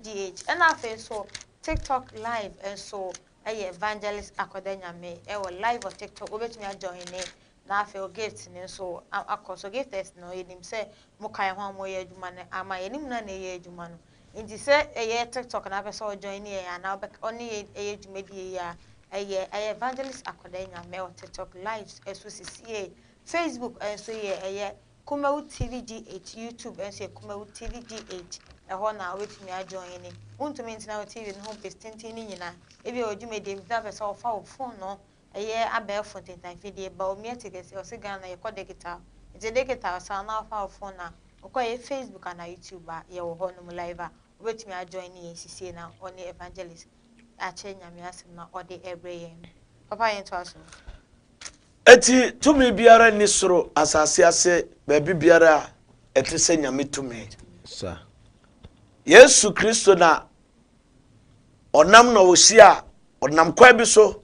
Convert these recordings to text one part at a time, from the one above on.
GH. Ɛna afei nso TikTok live nso ɛyɛ Evangelist Akɔda Nyame ɛwɔ live wɔ TikTok. Wobɛtumi ajoin na afei o gift no nso akɔ so. Gifters no yɛnim sɛ mo ka yɛn ho a moyɛ adwuma no ama yɛnim na na ɛyɛ adwuma no. Nti sɛ ɛyɛ TikTok na apɛ sɛ ɔjoin yɛn anaa ɔne yɛn ɛyɛ dwumadie yi a, ɛyɛ Evangelist Akɔda Nyame ɛwɔ TikTok live ɛso sisie. Facebook nso yɛ ɛyɛ Kumawu TV GH, YouTube nso yɛ Kumawu TV GH. Ɛhɔ na wobɛtumi ajoin ne. Wontumi ntena wo TV no ho bes tenten no nyinaa. Ebi wɔ dwumadie bi na apɛ sɛ ɔfa wo phone no ɛyɛ abɛɛfo ntentanfidie ba omia ti kɛse ɔse Ghana yɛkɔ digital. Nti digital saa na wafa wo phone a wokɔ ɛyɛ Facebook anaa YouTube a, yɛwɔ hɔ nom live a wobɛtumi ajoin yɛn sisie na ɔne Evangelist akyɛ Nyame asɛm na ɔde ɛbrɛ yɛn no. Papa, yɛn to aso. Enti tumi biara nni soro, asase ase, baabi biara a ɛte sɛ Nyame tumi. Yesu Kristo na ɔnam na ɔhyia, ɔnam kwan bi so,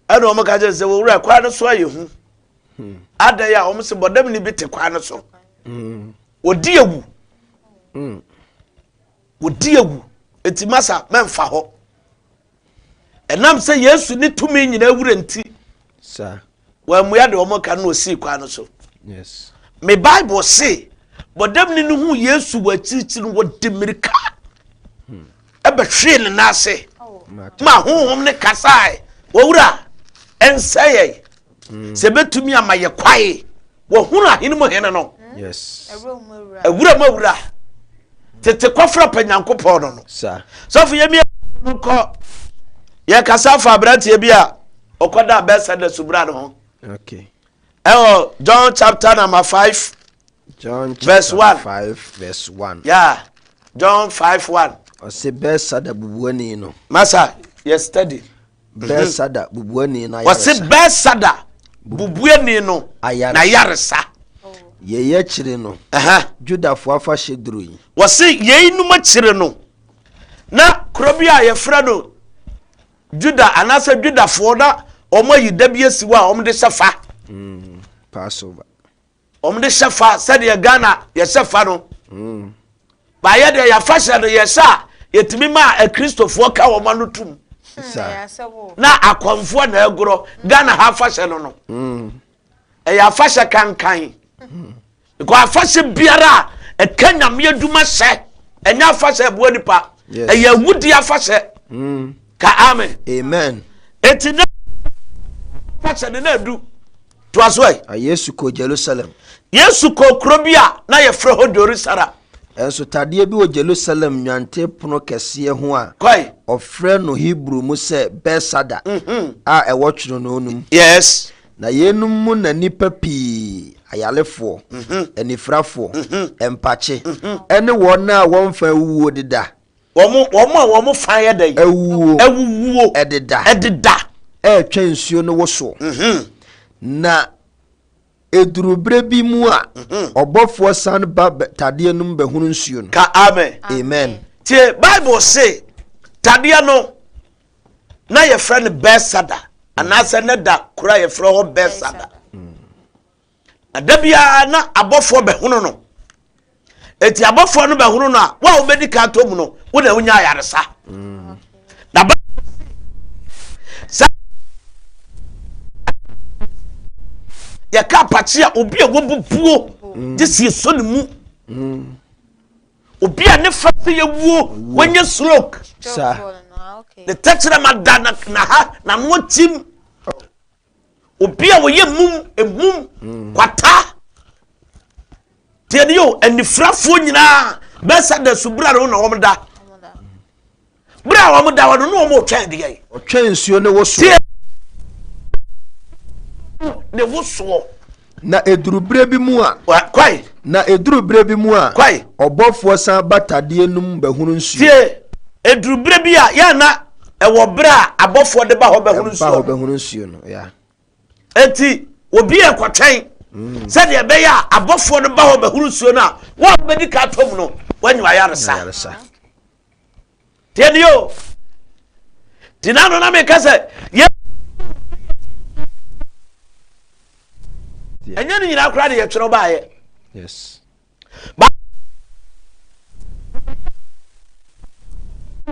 ɛna wɔn ka kyerɛ sɛ, wɔwura kwan no so ayɛ hu. Adɛn a wɔn sɛ bɔdam ni bi te kwan no so. Wɔdi awu. Wɔdi awu. Eti masa mɛmfa hɔ. Ɛnam sɛ Yesu ne tumi nyinaa wura nti, wɔammua deɛ wɔn ka no na ɔsii kwan no so. Me Bible se bɔdamni no hu Yesu wɔ akyirikyiri no, wɔde mmirika ɛbɛhwee ne nan ase ma honhom ne kasae, wɔwura ɛnsɛ yɛn sɛ ɛbɛtumi ama yɛ kwae. Wɔhunu ahene mu hene no, awura mu awura, tete kɔfra pɛ Nyankopɔn no no. Sɔfo yɛ no kɔ yɛkasa fa aberanteɛ bi a ɔkɔda Bethesda subura no ho. Ɛwɔ John chapter number 5 John verse chapter 1. 5 verse 1. Yeah, John 5 1. Ɔse Bethesda bubuani no. Masa, yɛ study. Bethesda bubuani no Ɔse ayaresa. Bethesda bubuani no Ayaresa. n'ayaresa. Yei akyiri no, Ɛhɛ. Judafoɔ afahyɛ duru yi. Wɔse yeinom akyiri no, na kuro bi a yɛfrɛ no Juda anaasɛ Judafoɔ na wɔn ayi da bi asi hɔ a wɔde hyɛ fa. Passover. Wɔn de hyɛ fa sɛdeɛ Ghana yɛhyɛ fa no. Baayɛ deɛ yɛafa hyɛ no yɛhyɛ a yɛtumi ma akristofoɔ ka wɔn ano tum. Na akɔmfoɔ na agorɔ Ghana ha afahyɛ no no. Ɛyɛ afahyɛ kankan. Because afahyɛ biara a ɛka Nyame adwuma hyɛ, ɛnyɛ afahyɛ ɛboa nipa. Ɛyɛ awudi afahyɛ. Ka amen. Amen. Eti na afahyɛ no na adu. Toa so ɛ. Na Yesu kɔɔ Jerusalem. Yesu kɔɔ kuro bi a na yɛfrɛ hɔ Jerusalem. Nso tadeɛ bi wɔ Jerusalem nnwanten pono kɛseɛ ho a Kɔe. wɔfrɛ no Hebri mu sɛ Betsada a ɛwɔ twenonoo no mu. Yes. Na yeinom mu na nnipa pii, ayarefoɔ, anifirafoɔ, mpakye, ne wɔn a wɔn fa awuwuo deda. Wɔn, wɔn a wɔn fa yɛ dɛn? Awuwuo. Awuwuo. Ɛdeda. Ɛdeda. Ɛretwɛn nsuo no wosoɔ. Na ɛduru berɛ bi mu a, ɔbɔfoɔ san ba tadeɛ no mu bɛhono nsuo no. Ka amen. Amen. Tie, Bible se tadeɛ no na yɛfrɛ no Bethesda anaasɛ ne da koro a yɛfrɛ hɔ Bethesda. Na da biara na abɔfoɔ bɛhono no. Eti abɔfoɔ no bɛhono no a, wo a wobɛdi kan tɔ mu no, wo na wonya ayaresa. Na ba sɛ yɛka apakye a obi a wabubuo gye si esɔ ne mu. Obi a ne fa sɛ yɛwuo, wanya stroke. Ne tɛkyerɛma da na ha, n'ano akyim. Obi a wɔyɛ mum, emum, kwata. Tiɛ ni o, anifirafoɔ nyinaa bɛsa da subura no na wɔn da. Bere a wɔn da hɔ no, na wɔn retwɛn deɛ. Ɔtwɛn nsuo ne wosoɔ. Tiɛ ne wosoɔ. Na eduru berɛ bi mu a. Kwae. Na eduru berɛ bi mu a. Kwae. Ɔbɔfoɔ san ba tadeɛ no mu bɛhunu nsuo. Tie, eduru berɛ bi a, yɛn na ɛwɔ berɛ a abɔfoɔ de ba hɔ bɛhunu nsuo. Ɛba hɔ bɛhunu nsuo no, ya. Eti obi ɛkɔtwɛn sɛdeɛ ɛbɛyɛ a abɔfoɔ no ba hɔ bɛhunu nsuo no a, wɔn a wɔbɛdi ka atɔ mu no, wɔanya ayaresa. Ayaresa. Tie ni o. Ti na no na meka sɛ yɛ ɛnyɛ ne nyinaa koraa de yɛtwerɛ baayɛ. Yes. Ba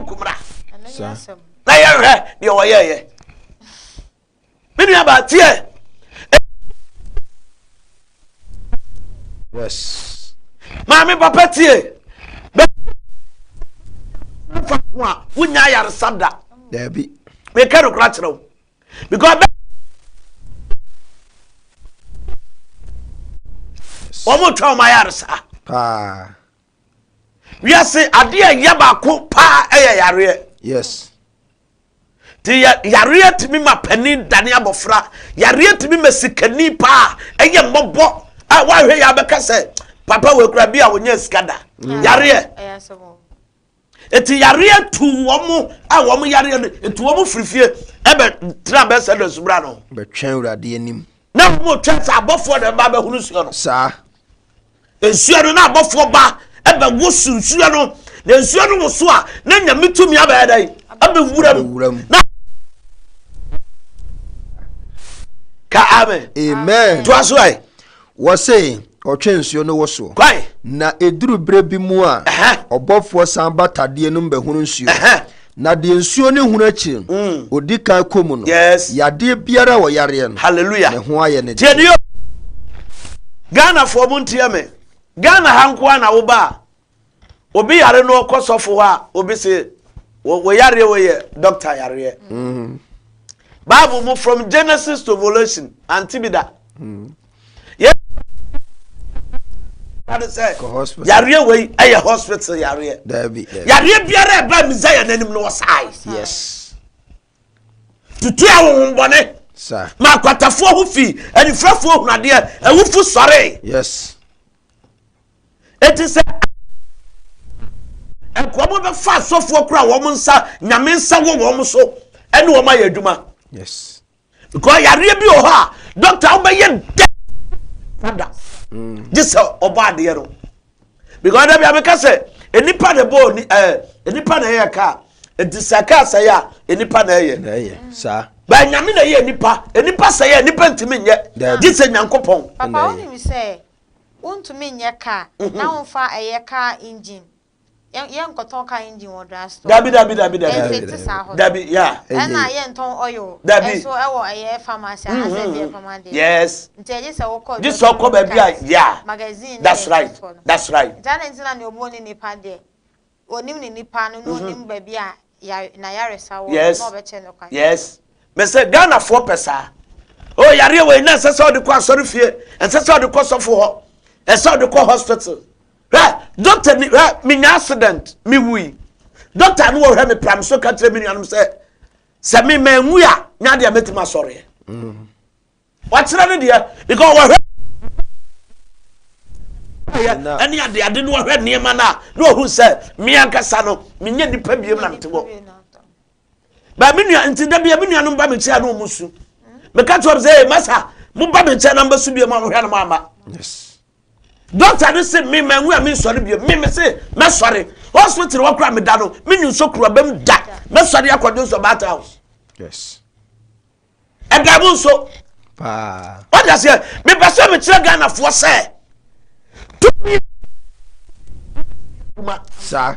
Book mmra. Na yɛnhwɛ deɛ wɔyɛɛyɛ. Me nua baa tie. Yes. Maame papa tie. Fa ho a wonya ayaresa da. Dabi. Meka no kora kyerɛ wo. Because bɛ wɔn twa wɔn ayaresa. Paa. Wiase adeɛ a ɛyɛ baako paa ɛyɛ yareɛ. Yes. Nti yareɛ tumi ma panin dane abɔfra. Yareɛ tumi ma sikani paa ɛyɛ mmɔbɔ a woahwɛ yɛ abɛka sɛ papa wɔ akura bi a wɔnyɛ sika da. Mm. Yareɛ. Eti yareɛ tu wɔn a wɔn yareɛ no etu wɔn firi fie ɛbɛ tena bɛsɛ dɛ subra no. Bɛtwɛn Awurade anim. Na wɔn twɛn sɛ abɔfoɔ na ɛba abɛhunu nsuo no. Saa. Nsuo no na abɔfoɔ ba ɛbɛwoso nsuo no na nsuo no woso a na nyame tumi abɛyɛ dɛ abɛwura mu na ka amen. Amen. Toa so ɛ. Wɔse ɔtwe nsuo no wosoɔ. Kwae. Na ɛduru berɛ bi mu a ɔbɔfoɔ san ba tadeɛ no mu bɛhunu nsuo. Na deɛ nsuo no hunu akyiri no, mm. ɔdi kan kɔ mu no, yes. yadeɛ biara a wɔyareɛ no, Hallelujah. ne ho ayɛ ne Tie ne Ghanafoɔ mo ntie me. Ghana ha nko ara na woba a, obi yare no ɔkɔ sɔfo hɔ a, obi se wo yareɛ wɔ yɛ doctor yareɛ. Mm-hmm. Bible mu from Genesis to Revelation, ante bi da. Mm. Yɛ sɛ yareɛ wei ɛyɛ hospital yareɛ. Yareɛ biara ɛba Messiah n'anim no ɔsae. Yes. Tutu ahohombɔne. Ma akwatafoɔ ho fi, anifirafoɔ hunu adeɛ, awufo sɔre. Yes. Eti sɛ nkoa mo bɛfa asɔfoɔ kora wɔn nsa nyame nsa wɔ wɔn so ɛne wɔn ayɛ adwuma. Yes. Because yareɛ bi wɔ hɔ a doctor wobɛyɛ dɛ fada mm. gye sɛ ɔbɔ adeɛ no because da bi abɛka sɛ nipa na ɛbɔ ni ɛɛ eh, nipa na ɛyɛ kaa nti sɛ kaa sɛe a nipa na ɛyɛ. Na ɛyɛ saa. Bɛn nyame na ɛyɛ nipa nipa sɛe a nipa ntumi nyɛ gye sɛ nyankopɔn. Papa wonim sɛ wontumi nyɛ kaa na womfa ɛyɛ kaa engine Yɛn yɛnkɔtɔn car engine wɔ dry store. Dabi dabi dabi dabi. Ɛnfiti saa hɔ. Dabi ya. Ɛna yɛntɔn oil. Dabi. Ɛnso ɛwɔ ɛyɛ pharmacy anaasɛ mm-hmm. ɛdeɛ fama deɛ. Yes. Nti ɛgye sɛ wokɔ. Gye sɛ ɔkɔ baabi a ya. Magazine. That's right. That's right. Nti ana nti na nea ɔbɔ ne nipa deɛ onim ne nipa no na onim mm-hmm. baabi a ya na yaresa wɔ yes. na ɔbɛkyɛ no kwan. Yes. Mɛ sɛ Ghanafoɔ pɛ saa. O oh, yareɛ wɔ yi na ɛsɛ sɛ ɔde kɔ asɔre fie ɛsɛ sɛ ɔde kɔ sɔfo hɔ ɛsɛ ɔde kɔ hospital. Hwɛ, doctor ni, hwɛ, menya accident, me wui. Doctor no wɔhwɛ me pra me so ka kyerɛ me nuanom sɛ, sɛ me manwu a, nya deɛ mɛtumi asɔreɛ. Mm. Wakyerɛ no deɛ, because wɔhwɛ ɛne ade ade no wɔhwɛ nneɛma no a na wɔhu sɛ me ankasa no menyɛ nipa biem na mete hɔ. Ba me nua nti da bia me nuanom ba me nkyɛn a na wɔn su. Meka kyerɛ wɔn sɛ, ee masa, mo ba me nkyɛn na mbɛsu biem a wɔhwɛ no mo ama. Yes. Doctor no se me manwu a mensɔre bio. Me me se mɛsɔre. Hospital hɔ koraa meda no, me nwu kura bɛm da. Mɛsɔre akɔdwo nsɔ Bat House. Yes. Ɛda mu nso. Paa. Wọ́n aseɛ, mepɛ sɛ mekyerɛ Ghanafoɔ sɛ tumi Saa.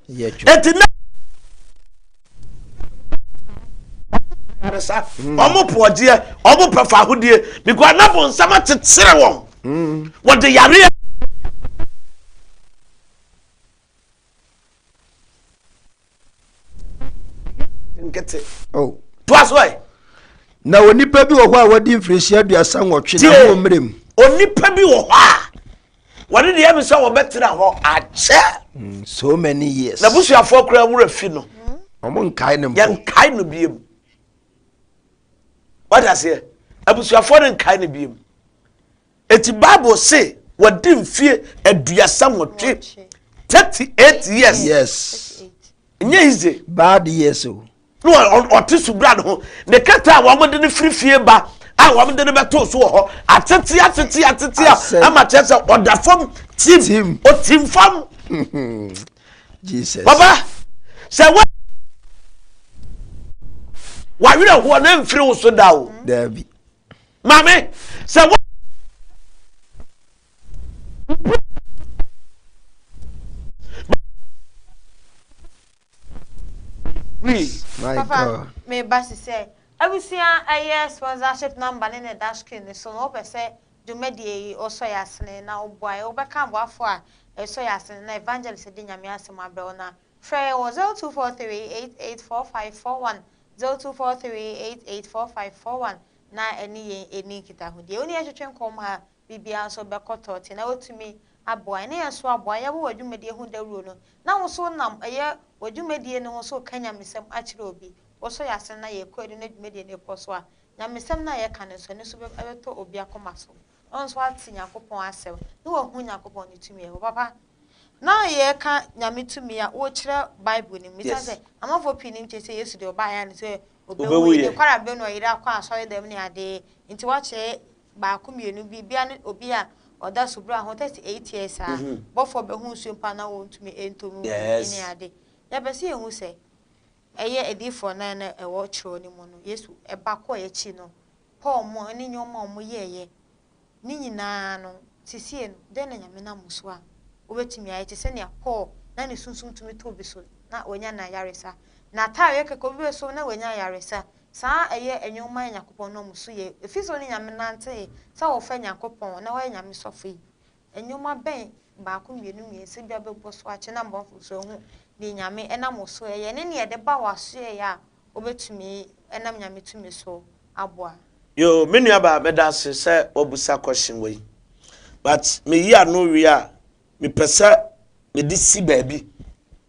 Yɛ adwuma. Eti na ayaresa hmm. wɔn po ɔgyeɛ wɔn pɛ fa ahodie because na bonsam akyekyere wɔn hmm. wɔde yareɛ. nkete oh. toa so ɛ. na onipa bi wɔ hɔ a wadi mfirihyia 38 na ho mmerɛ mu. Onipa bi wɔ hɔ a Wɔne deɛ ɛmi sɛ wɔbɛtena hɔ akyɛ. Mm, so many years. N'abusuafoɔ koraa wura fi no. Wɔn nkae no mpo. Yɛnkae no biem. Wate aseɛ? Abusuafoɔ no nkae no biem. Eti Bible se wɔde mfie 38. 38 years. Yes. Nyɛ easy. Bad years o. Na ɔte subura no ho. Ne kɛtɛ a wɔde no firi fie ba a wɔde no bɛtoo so wɔ hɔ atete atete atete a ama kyerɛ sɛ ɔda fam tim ɔtim fam. Jesus. Papa sɛ wɔ wawerɛ hoɔ na mfiri wo so da o. Daabi. Maame sɛ wɔ Free. My Papa, God. meba sisɛ. Abusua ɛyɛ sponsorship number ne na ɛda screen no so no, wopɛ sɛ dwumadie yi wosɔ yɛ asene na woboa yɛ, wobɛka aboafoɔ a ɛsɔ yɛ asene na evangelist de Nyame asɛm abrɛ wo na frɛ yɛn wɔ 0243884541, 0243884541 na ɛne yɛn ɛni nkitahodie. Wo ne yɛn twetwe nkɔmmɔ a biribiara nso bɛkɔ tɔɔte na woatumi aboa yɛn na yɛn nso aboa yɛn wɔ w'adwumadie ho dawuro no na wo nso wonam ɛyɛ w'adwumadie no ho nso reka nyamesɛm akyerɛ obi. Wosɔ yɛn asene na yɛkɔ adu na dwumadie no rekɔ so a, nyamesɛm no a yɛka no nso ɛno nso bɛtɔ obi akoma so na ɔno nso ate Nyankopɔn asɛm na wahu Nyankopɔn ne tumi ɛhɔ. Papa, na yɛreka Nyame tumi a wokyerɛ Bible no mu. Esiane sɛ amanfoɔ pii nim kyerɛ sɛ Yesu deɛ ɔbaeɛ a ne sɛ ɔbɛwui, ne nkwadaa na ɔyere akɔ asɔredɛm ne adeɛ nti woakyerɛ baako mmienu bi bia ne obi a ɔda subura ho 38 years a bɔfoɔ bɛhu nsuo mpo a na wɔntumi ntɔ mu ne ade. Yɛpɛ sɛ yɛhu sɛ ɛyɛ adiyifoɔ no a na ɛwɔ twerɛ no mu no, Yesu ba kɔɔ akyi no, Paul mo ne nneɛma a wɔyɛeɛ ne nyinaa no, sesie no, dɛn na Nyame nam wo so a wobɛtumi ayɛ te sɛ nea Paul na ne sunsum tumi tɔ obi so na wanya n'ayaresa, n'ataareɛ kɛkɛ obi bɛso na wanya ayaresa, Saa ɛyɛ nnoɔma a Nyankopɔn nam so yɛ. Ɛfiri sɛ wo ne Nyame nantee sɛ wɔfrɛ Nyankopɔn na woayɛ Nyame sɔfo yi, nnoɔma bɛn baako mmienu mmiɛnsa bi a wobɛbɔ so akyerɛ na abɔfoɔ nso ahu deɛ Nyame nam wo so ɛyɛ ne deɛ ɛde ba w'asoɛeɛ a wobɛtumi nam Nyame tumi so aboa. Yoo me nua baa meda ase sɛ wabusa question wei but me yi ano wie a mepɛ sɛ mede si baabi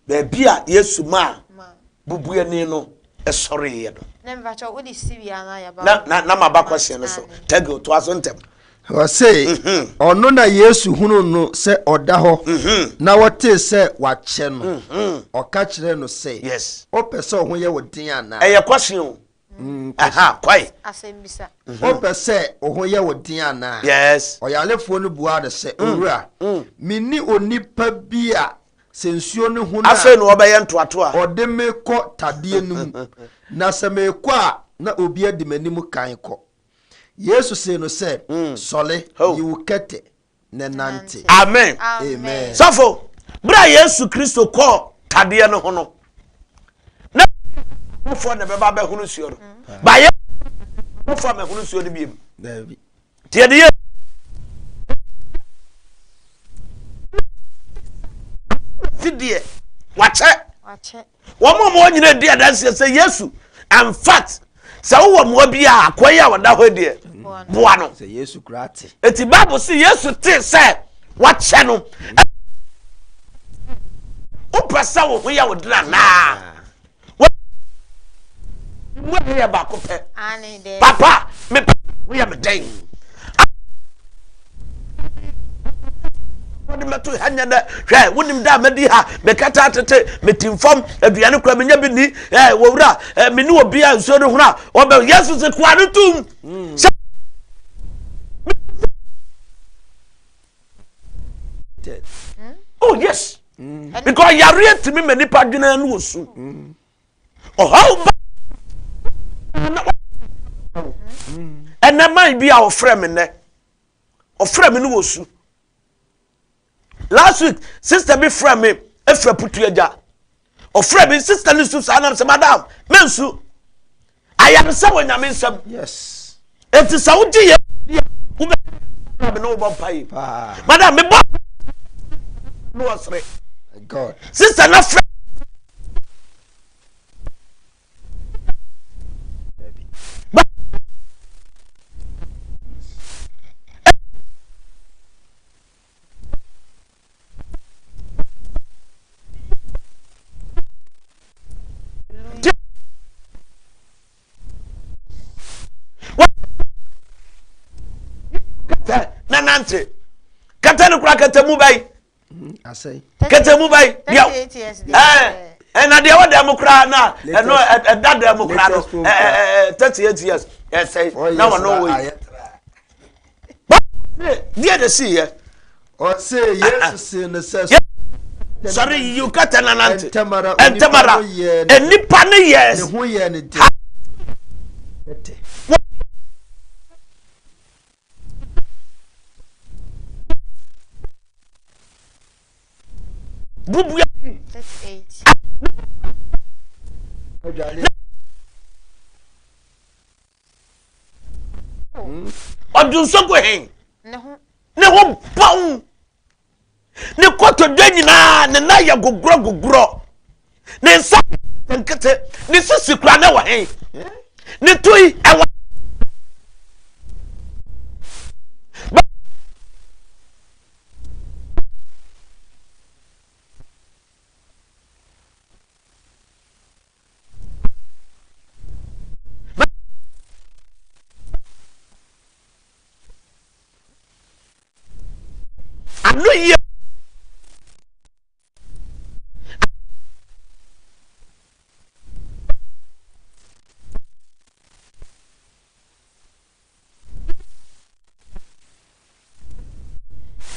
baabi a Yesu maa bubuani no sɔreeɛ no. Na mepakyɛ wode si wie a na yɛba. Na na na maba question no so. Thank you. Toa so ntɛm. Ɔse mhm. ɔno na Yesu hunu no sɛ ɔda hɔ mhm. na wɔtee sɛ wakyɛ no mhm. ɔka kyerɛɛ no sɛ yes. wopɛ sɛ ɔho yɛ wo den anaa? Ɛyɛ question o. Mm, Aha, kwae. Asɛmmisa. Mhm. Wopɛ sɛ wo ho yɛ wo den anaa? Yes. Ɔyarefoɔ no buaa no sɛ, mm. Owura, mm. menni onipa bi a sɛ nsuo no ho no a afei na ɔbɛyɛ ntoatoa. Ɔde me kɔ tadeɛ no mu, na sɛ merekɔ a, na obi adi m'anim kan kɔ. Yesu see no sɛ, Sɔre, yi wo kɛtɛ na nante. Amen. Amen. Sɔfo, bere a Yesu Kristo kɔɔ tadeɛ no ho no, na foɔ na ɛbɛba abɛhono nsuo no. Mm. Ba yɛ foɔ mɛhono nsuo no biem. Daabi. Tiɛ de yɛ. Si deɛ wakyɛ. Wakyɛ. Wɔn a wɔn nyinaa di adanseɛ sɛ Yesu, in fact, sɛ wowɔ mmoa bi a akoa yi a ɔda hɔ deɛ, boa no. Sɛ Yesu koraa te. Eti Bible se Yesu tee sɛ wakyɛ no. Wopɛ sɛ wo ho yɛ wo den anaa? Mu a yɛ baako pɛ. Papa, mepɛ ho yɛ me den. Wɔde mɛto ha nyɛ dɛ hwɛ wonim da a mɛdi ha mekata tete metim fam aduane kora menya bi ni ɛ wɔwura ɛ me ne obi a nsuo no hono a ɔbɛ yesu se koa no tum sɛ oh yes because yareɛ tumi ma nipa dwene no wɔ su ɔhaw ba ɛnɛ man bi a ɔfrɛ me nnɛ ɔfrɛ me no wɔ su last week sister bi frɛ me efra putu agya ɔfrɛ me sister no su saa nam sɛ madam mensu ayaresa wɔ nyame nsam yes eti sɛ wogye yɛ wobɛ me ne wobɔ mpa yi madam mebɔ no ɔsere sister na frɛ Kɛtɛ na nante. Kɛtɛ no kora kɛtɛ mu bɛyi. Kɛtɛ mu bɛyi. Deɛ ɛɛ ɛna deɛ ɛwɔ dan mu koraa na ɛno ɛda dan mu koraa no ɛɛ 38 years ɛsɛe na wɔn wɔ yi. Deɛ na si yɛ. Ɔse Yesu see no sɛ. Sɔre yiyi kɛtɛ na nante. Ntɛmara nnipa no yɛ. Ne ho yɛ ne de. Bubua. Ɔde nsuo gu he? Ne ho bɔn. Ne kotodwe nyinaa ne nan yɛ gogorɔ gogorɔ. Ne nsa nkete ne sisi kura ne wɔ he? Ne to yi ɛwɔ. Ano yie.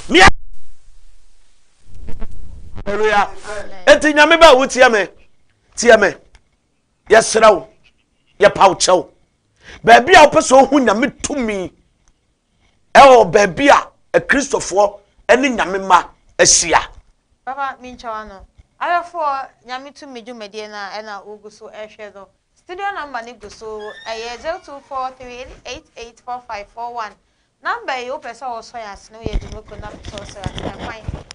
Mia. Hallelujah. Eti nyame ba wo tie me. Tie me. Yɛsrɛ wo. Yɛpa wo kyɛw. Baabi a wopɛ sɛ ohu nyame tumi ɛwɔ baabi a akristofoɔ ne nyame mma ahyia. Papa menkyɛw ano. Ahwɛfoɔ nyame tumi dwumadie no a ɛna wogu so ɛhwɛ no Studio number no gu so, ɛyɛ 0243884541. Number yi wopɛ sɛ wosɔ yɛn asene, woyɛ dwumakuo na wopɛ sɛ wosɔ yɛn asene a,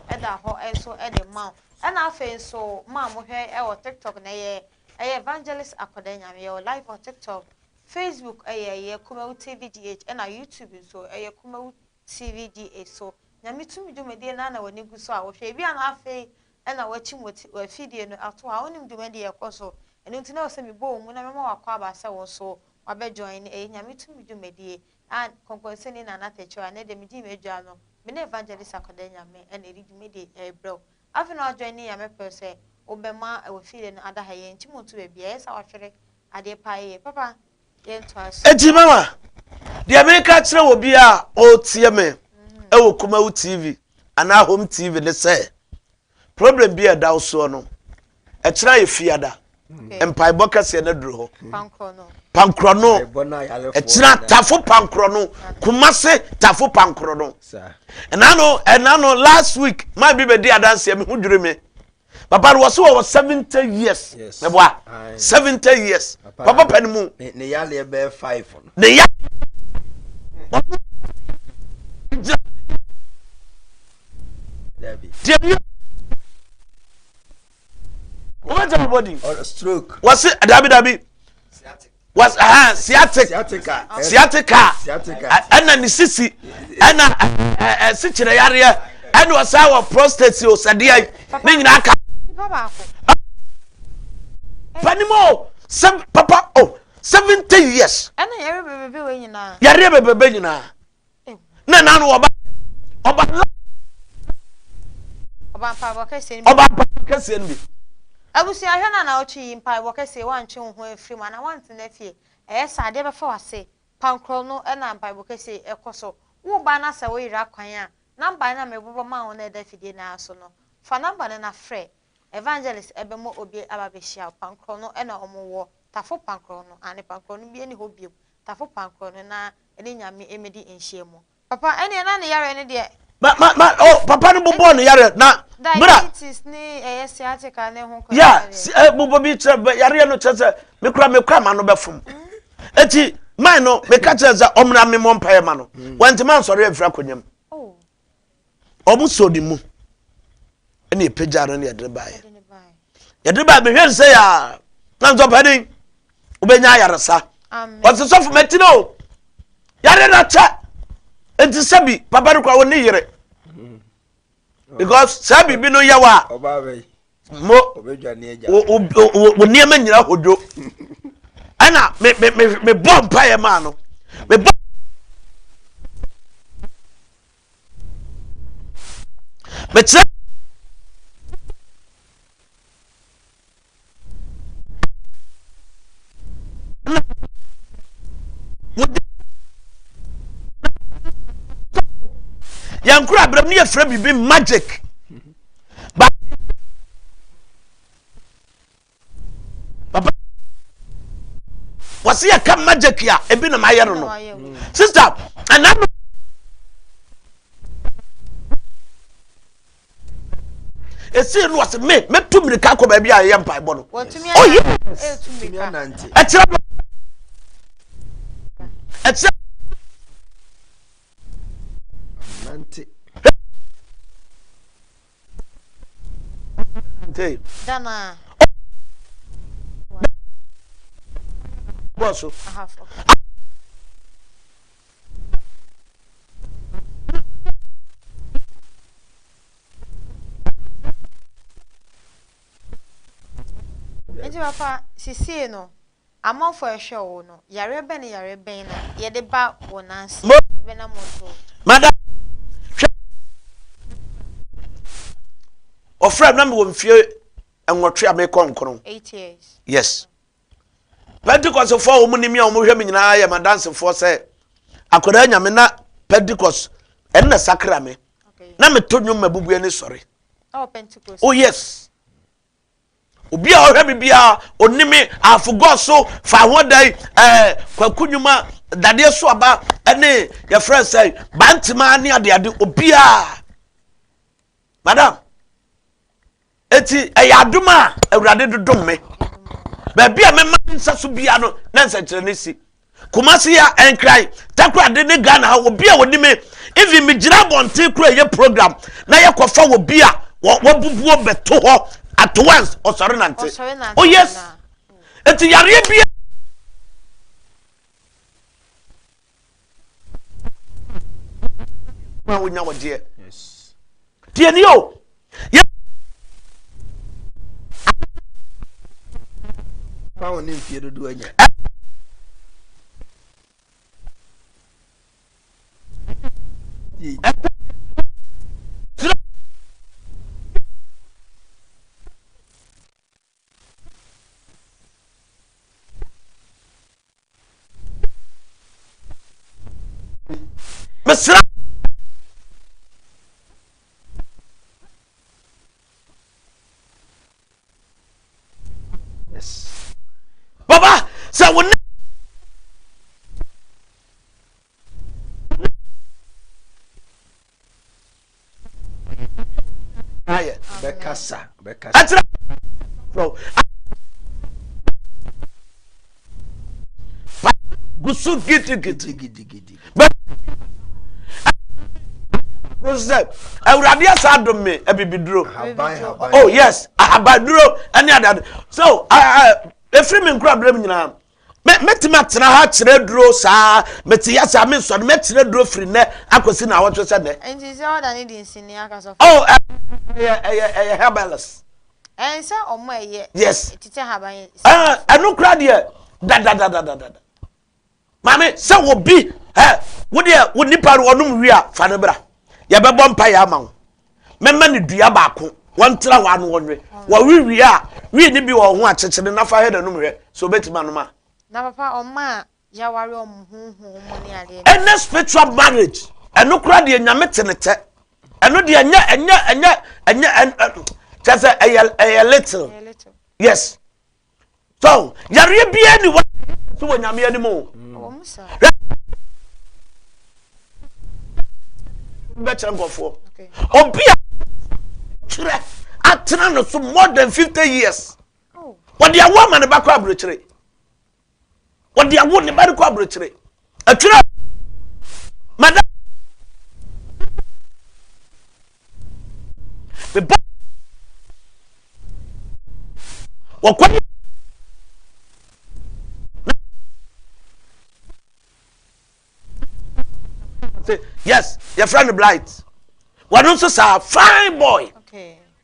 kwan da hɔ nso de ma wo. Ɛna afei nso mo a mohwɛ wɔ TikTok no ɛyɛ ɛyɛ Evangelist Akɔda Nyame, yɛwɔ live wɔ TikTok, Facebook ɛyɛ ɛyɛ Kumawu TV GH, ɛna YouTube nso ɛyɛ Kumawu TV GH. So Nyame tumi dwumadie no ara na w'ani gu so a wohwɛ, ebi a na afei na woakyim w'afidie no ato hɔ a wonim dwumadie a ɛkɔ so, ɛno nti na ɛwɔ sɛ mebɔ wo mu na mema w'akwaaba sɛ wo nso wabɛ join ɛyɛ Nyame tumi dwumadie a Kɔnkɔnsani Nana Tɛkyerɛ a ɛnɛ deɛ medii m'adwa no me ne Evangelist Akwadaa Nyame na ɛde dwumadie yi rebrɛ wo. Afei na wa join yɛ a mɛpɛ sɛ wobɛma w'afidie no ada ha yɛnkyim wo nto baabiara ɛyɛ sɛ wahwere adeɛ paa yie papa yɛntoa so. Enti mama, deɛ meka kyerɛ obi a ɔretie me ɛwɔ Kumawu TV anaa Home TV ne sɛ, Problem bi a ɛda wo soɔ no, ɛkyerɛ ayɛ fiada. Mpaebɔ kɛseɛ no aduru hɔ. Pankorɔ no. Ɛkyerɛ tafo pankorɔ no. Kumase tafo pankorɔ no. Ɛna no, ɛna no last week, man bi bɛdi adanseɛ, me ho dwiri me. Papa no wɔso wɔwɔ 70 years. Mɛboa. 70 years. Papa pɛ no mu. Ne yareɛ bɛyɛ 5 no. Ne yareɛ. Dabi. Wọ́n jẹ́ bọ́ di. Stroke. Wọ́n si dabi dabi. Wọ́n ha sciatic. Sciatica. Ɛna ne sisi ɛna ɛ sikyerɛ yareɛ ɛna ɔsan wɔ prostate o sɛdeɛ ne nyinaa ka. Panimu o sɛ papa o 70 years. Ɛna yɛrɛ bebrebe wɔ nyinaa. Yɛrɛ bebrebe nyinaa. na na no ɔba ɔba ɔba mpaebɔ kɛseɛ no bi ɔba mpaebɔ kɛseɛ no bi. Abusua hwɛ na na ɔtwe yi mpaebɔ kɛseɛ wantwe wo ho afiri mu anaa wantena fie ɛyɛ saa adeɛ bɛfa w'ase pankorɔ no na mpaebɔ kɛseɛ ɛkɔ so wo ba na sɛ woyera kwan a number no a mebobɔ maa wo no a ɛda afidie no ara so no fa number no na frɛ evangelist ɛbɛma obi aba abɛhyia wo pankorɔ no na ɔmo wɔ tafo pankorɔ no aane pankorɔ no bi ɛni hɔ biom tafo pankorɔ no na ne Nyame mmedi nhyiamu. Papa ɛneɛ na ne yareɛ no deɛ. Ma ma ma oh papa no bobɔɔ ne yareɛ na bra. Diabetes ne ɛyɛ sciatica ne ho kora yareɛ. Yeah, eh, bobɔ bi kyerɛ yareɛ no kyerɛ sɛ me kora me kora ma no bɛfom. Eti man no meka kyerɛ sɛ ɔmmra me mmɔ mpaeɛ ma no. Wantumi ansɔre amfiri akonnwa mu. Oh. Wɔn sɔ ne mu ɛna ɛpagya no na yɛde baeɛ yɛde baeɛ mehwɛ no sɛ yɛ na nso ɔpanin wobɛnya ayaresa ɔsɛ sɔfo mɛtena o yare no kyɛ nti sɛbi papa no kora wo ne yere because saa biribi no yɛ wɔ a mo wo nneɛma nyina hodwo ɛna me me me mebɔ mpaeɛ maa no mebɔ mekyerɛ yɛn kura abirɛ mu yɛfrɛ biribi magic ba papa wɔsi yɛ ka magic a ebi na ma yɛ no no sister ɛna no. Esii no ɔse me mɛtu mmirika akɔ baabi a yɛyɛ mpaebɔ no. Oh yes. Ɛkyerɛ ɛkyerɛ. Nante. Dana. Bɔ so. Nti papa sisei no amanfoɔ a ɛhwɛ wo no yareɛ bɛn ne yareɛ bɛn na yɛde ba wo nan ase bɛnam wo so. Madam hwɛ ɔfrɛ na mewɔ mfie nwɔtwe a mekɔ nkron. Eight years. Yes. Pentecostfoɔ a wɔn nim a wɔhwɛ me nyinaa yɛ m'adansefoɔ sɛ akwadaa nyame na Pentecost ɛnna sakra me na meto nnwom ma bubu ani sɔre. Oh yes. Obi a ɔhwɛ me biara ɔni me afogɔ so fa ho da yi ɛɛ kwaku nnwuma dadeɛ so aba ɛne yɛfrɛ sɛ bantema ne adeade obiara. Madam. Eti ɛyɛ adom a Awurade de dom me. Baabi a mɛma me nsa so bia no, na nsɛnkyerɛnne si. Kumasi ya Nkran, Takoradi ne Ghana ha, obi a wɔni me, even megyina abɔnten kora yɛ program na yɛkɔfa wɔ bi a wabubuo bɛto hɔ at once, ɔsɔre nante. Oh yes. Eti yareɛ bi a wonya wɔgyeɛ. Tie ni o. Fa wo ne mfie dodoɔ anya. Mesrɛ Yes. Baba, sɛ wo ne ayɛ. Bɛkasa, bɛkasa. Ɛkyerɛ gusu gidigidi. Gidigidi. Sɛ awurade asa adom me abibiduro. Ahaban, ahaban. Oh yes, ahabanduro ɛne adeade. So efiri mi nkura abirem nyinaa. Me mɛtumi atena ha akyerɛ aduro saa mete ya saa mensɔre mɛkyerɛ aduro firi nnɛ akɔsi na awɔtwe sɛ nnɛ. Nti sɛ ɔda ne di nsini aka sɔfo. Oh ɛyɛ ɛyɛ ɛyɛ herbalist. Ɛn sɛ ɔmo ɛyɛ. Yes. Tete haban yi. Ɛɛ ɛno kura deɛ dadadadadada. Maame sɛ obi ɛ wo deɛ wo nipa no ɔnom wi a fa no bra yɛbɛbɔ mpa yɛ ama wo mɛma no dua baako wɔntena hɔ ano wɔnwe wɔwe wie a wii ne bi wɔ ho akyekyere na fa hwɛ n'anum hwɛ sɛ obetumi anom a. Na papa ɔmo a yaware ɔmo honhom mu ne adeɛ. Ɛnɛ spiritual marriage ɛno kora deɛ nyame te ne tɛ ɛno deɛ ɛnyɛ ɛnyɛ ɛnyɛ ɛnyɛ kyɛ sɛ ɛyɛ ɛyɛ little yes so yareɛ biara ni wɔ so wɔ nyame anim o bɛkyerɛ nkurɔfoɔ obi a kyerɛ atena no so more than 50 years wɔde awo ama ne ba kɔ aburokyire wɔde awo ne ba no kɔ aburokyire atwerɛ madam mebɔ wɔkɔ yes yɛfrɛ no blight wɔno nso saa fine boy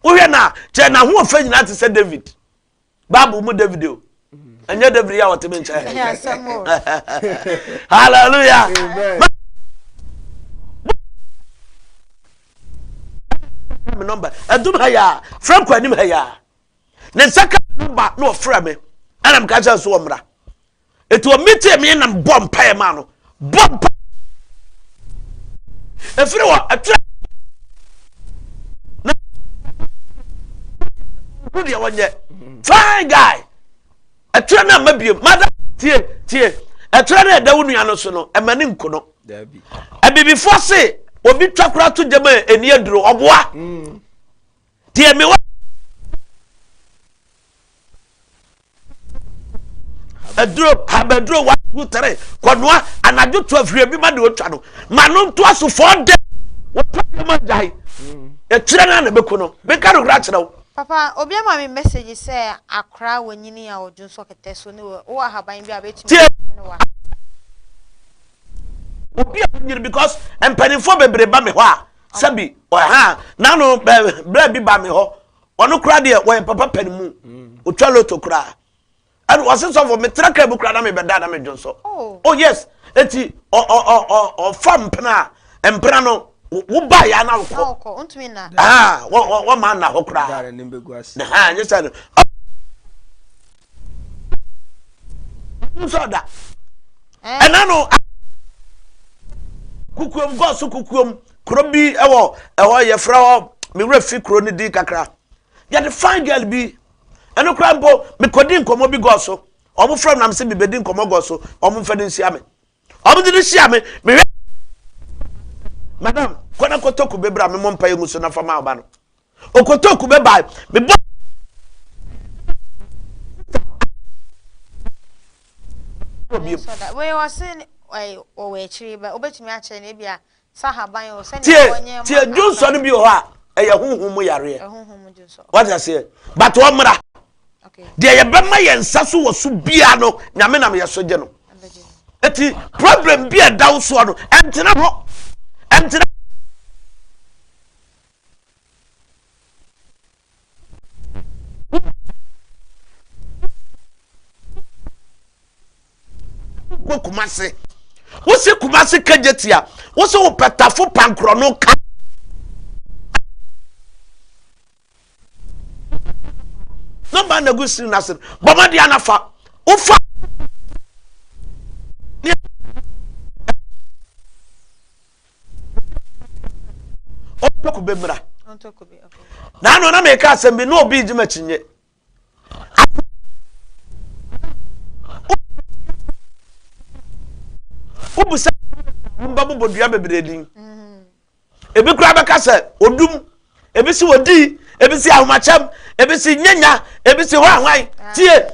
wohwɛ no a kyɛ n'ahoɔfɛ nyinaa te sɛ david Bible mu David o. Ɛnyɛ David a ɔte me nkyɛn. Hallelujah. Me number. Ɛdum ha ya. Frɛ nkɔ anim ha ya. Ne nsa ka number na ɔfrɛ me. Ɛna meka kyerɛ so ɔmmra. Eti ɔmi tie me nam bɔ mpaeɛ maa no. Bɔ mpa. Efiri hɔ ɛtwerɛ. Na hu deɛ wɔnyɛ. Fine guy. Ɛtwerɛ no ama biem. Mada tie tie. Ɛtwerɛ no ɛda wo nua no so no ɛma ne nko no. Abibifoɔ se obi twa koraa to gyama ɛni aduro ɔboa. Mm. Tie me wɔ. Aduro, habaduro, 1, 2, 3, kɔnoa anadwo 12 hwɛ bi ma deɛ ɔtwa no. Ma no ntoa so 4 days. Wɔtwa bi ma gyae. Ɛkyerɛ no a na ɛbɛku no. Meka no koraa kyerɛ wo. Papa, obi ama me message sɛ akora wanyini a ɔdwo nsɔ kɛtɛ so ne wɔ ahaban bi a bɛtumi Tie. ayɛ no wɔ ha. Obi a wanyini because mpanimfoɔ bebree ba me hɔ a sɛbi ɔha n'ano bɛɛ bi ba me hɔ ɔno koraa deɛ wɔyɛ papa panimu otwa loto koraa ɛna ɔse sɔfo metra kaa mu koraa na mebɛda na medwo nsɔ oh. oh yes eti ɔfa mpena a mpena no wo ba ya na wokɔ ah wɔma nna hɔ koraa na ha nyɛ sɛ no nsɔ da ɛna no kukuom gɔɔ so kukuom kuro bi ɛwɔ ɛhɔ yɛfrɛ hɔ me werɛ fi kuro no din kakra yɛde fine girl bi ɛno koraa mpo mekɔdi nkɔmmɔ bi gɔɔ so ɔmo frɛ me nam sɛ mebɛdi nkɔmmɔ gɔɔ so ɔmo mfa no nhyia me ɔmo de no hyia me mehwɛ madam kɔ na kɔtɔ kube bra memmɔ mpa yɛ mu so na fa ma ɔba no ɔkɔtɔ kube baa mebɔ Wei ɔse ɔwɔ akyiri ba wobɛtumi akyerɛ no ebia Tie, tie, dwonsɔ no bi wɔ hɔ a, ɛyɛ honhom mu yareɛ. Wate aseɛ? But ɔmmra. Deɛ yɛbɛma yɛn nsa so wɔ so bia no, Nyame nam yɛ so gye no. Eti problem bi a ɛda wo soɔ no, ɛntena hɔ. Ɛntena Kɔ Kumase. Wose Kumase kagye tia. Wose wopɛ tafo pankorɔ no ka. Nɔmba na gu screen ase no. Bɔ mmɔden ana fa. Wofa. Ɔntɔ kube mmra. Na ano na meka asɛm bi na obi gye m'akyinnye. Wobisa wobɛbobɔ dua bebree din. Ebi koraa bɛka sɛ odum, ebi si odi, ebi si ahomakyɛm, ebi si nyanya, ebi si hɔ ahwan. Tie,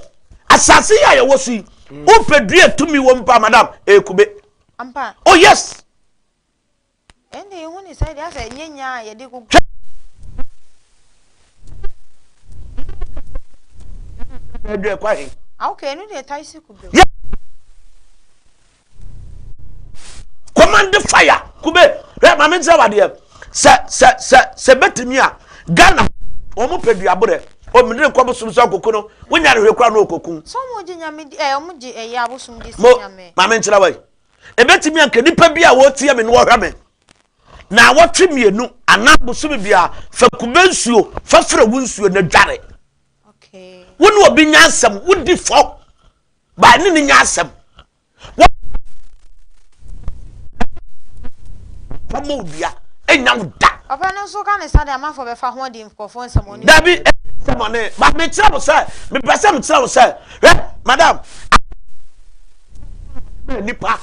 asase yi a yɛwɔ so yi, wopɛ dua tumi wɔ mpa madam, ekube. Oh yes. Ɛnde ehu ne sɛ deɛ asɛ nyɛ nya a yɛde gugu. Ɛdwa ɛkɔ ahe? Ah okay, ɛno deɛ tae si kube. Yeah. Command fire kube. Hwɛ maame nkyerɛ wadeɛ. Sɛ sɛ sɛ sɛ bɛtumi a Ghana wɔn pɛ duaborɛ. Omidire nkɔ bosom sɛ ɔkoko no wonya ne hwɛ kora no ɔkɔku. Sɛ wɔn gye nyame di ɛ wɔn gye ɛyɛ abosom di sɛ nyame. Maame nkyerɛ wa yi. Ebetumi anka nipa bi a wɔretie me na wɔhwɛ me naawɔtwe mmienu anaa bosome biara fa kube nsuo fa frɛ wo nsuo na dware. Wo ne obi nya asɛm wodi fɔ baa ne ne nya asɛm. Fa ma odua enya wo da. Papa no nso ka ne sa de amanfoɔ bɛfa ho adi nkurɔfoɔ nsɛmɔne. Dabi nsɛmɔne ba mekyerɛ wo sɛ mepɛ sɛ mekyerɛ wo sɛ hwɛ madam nipa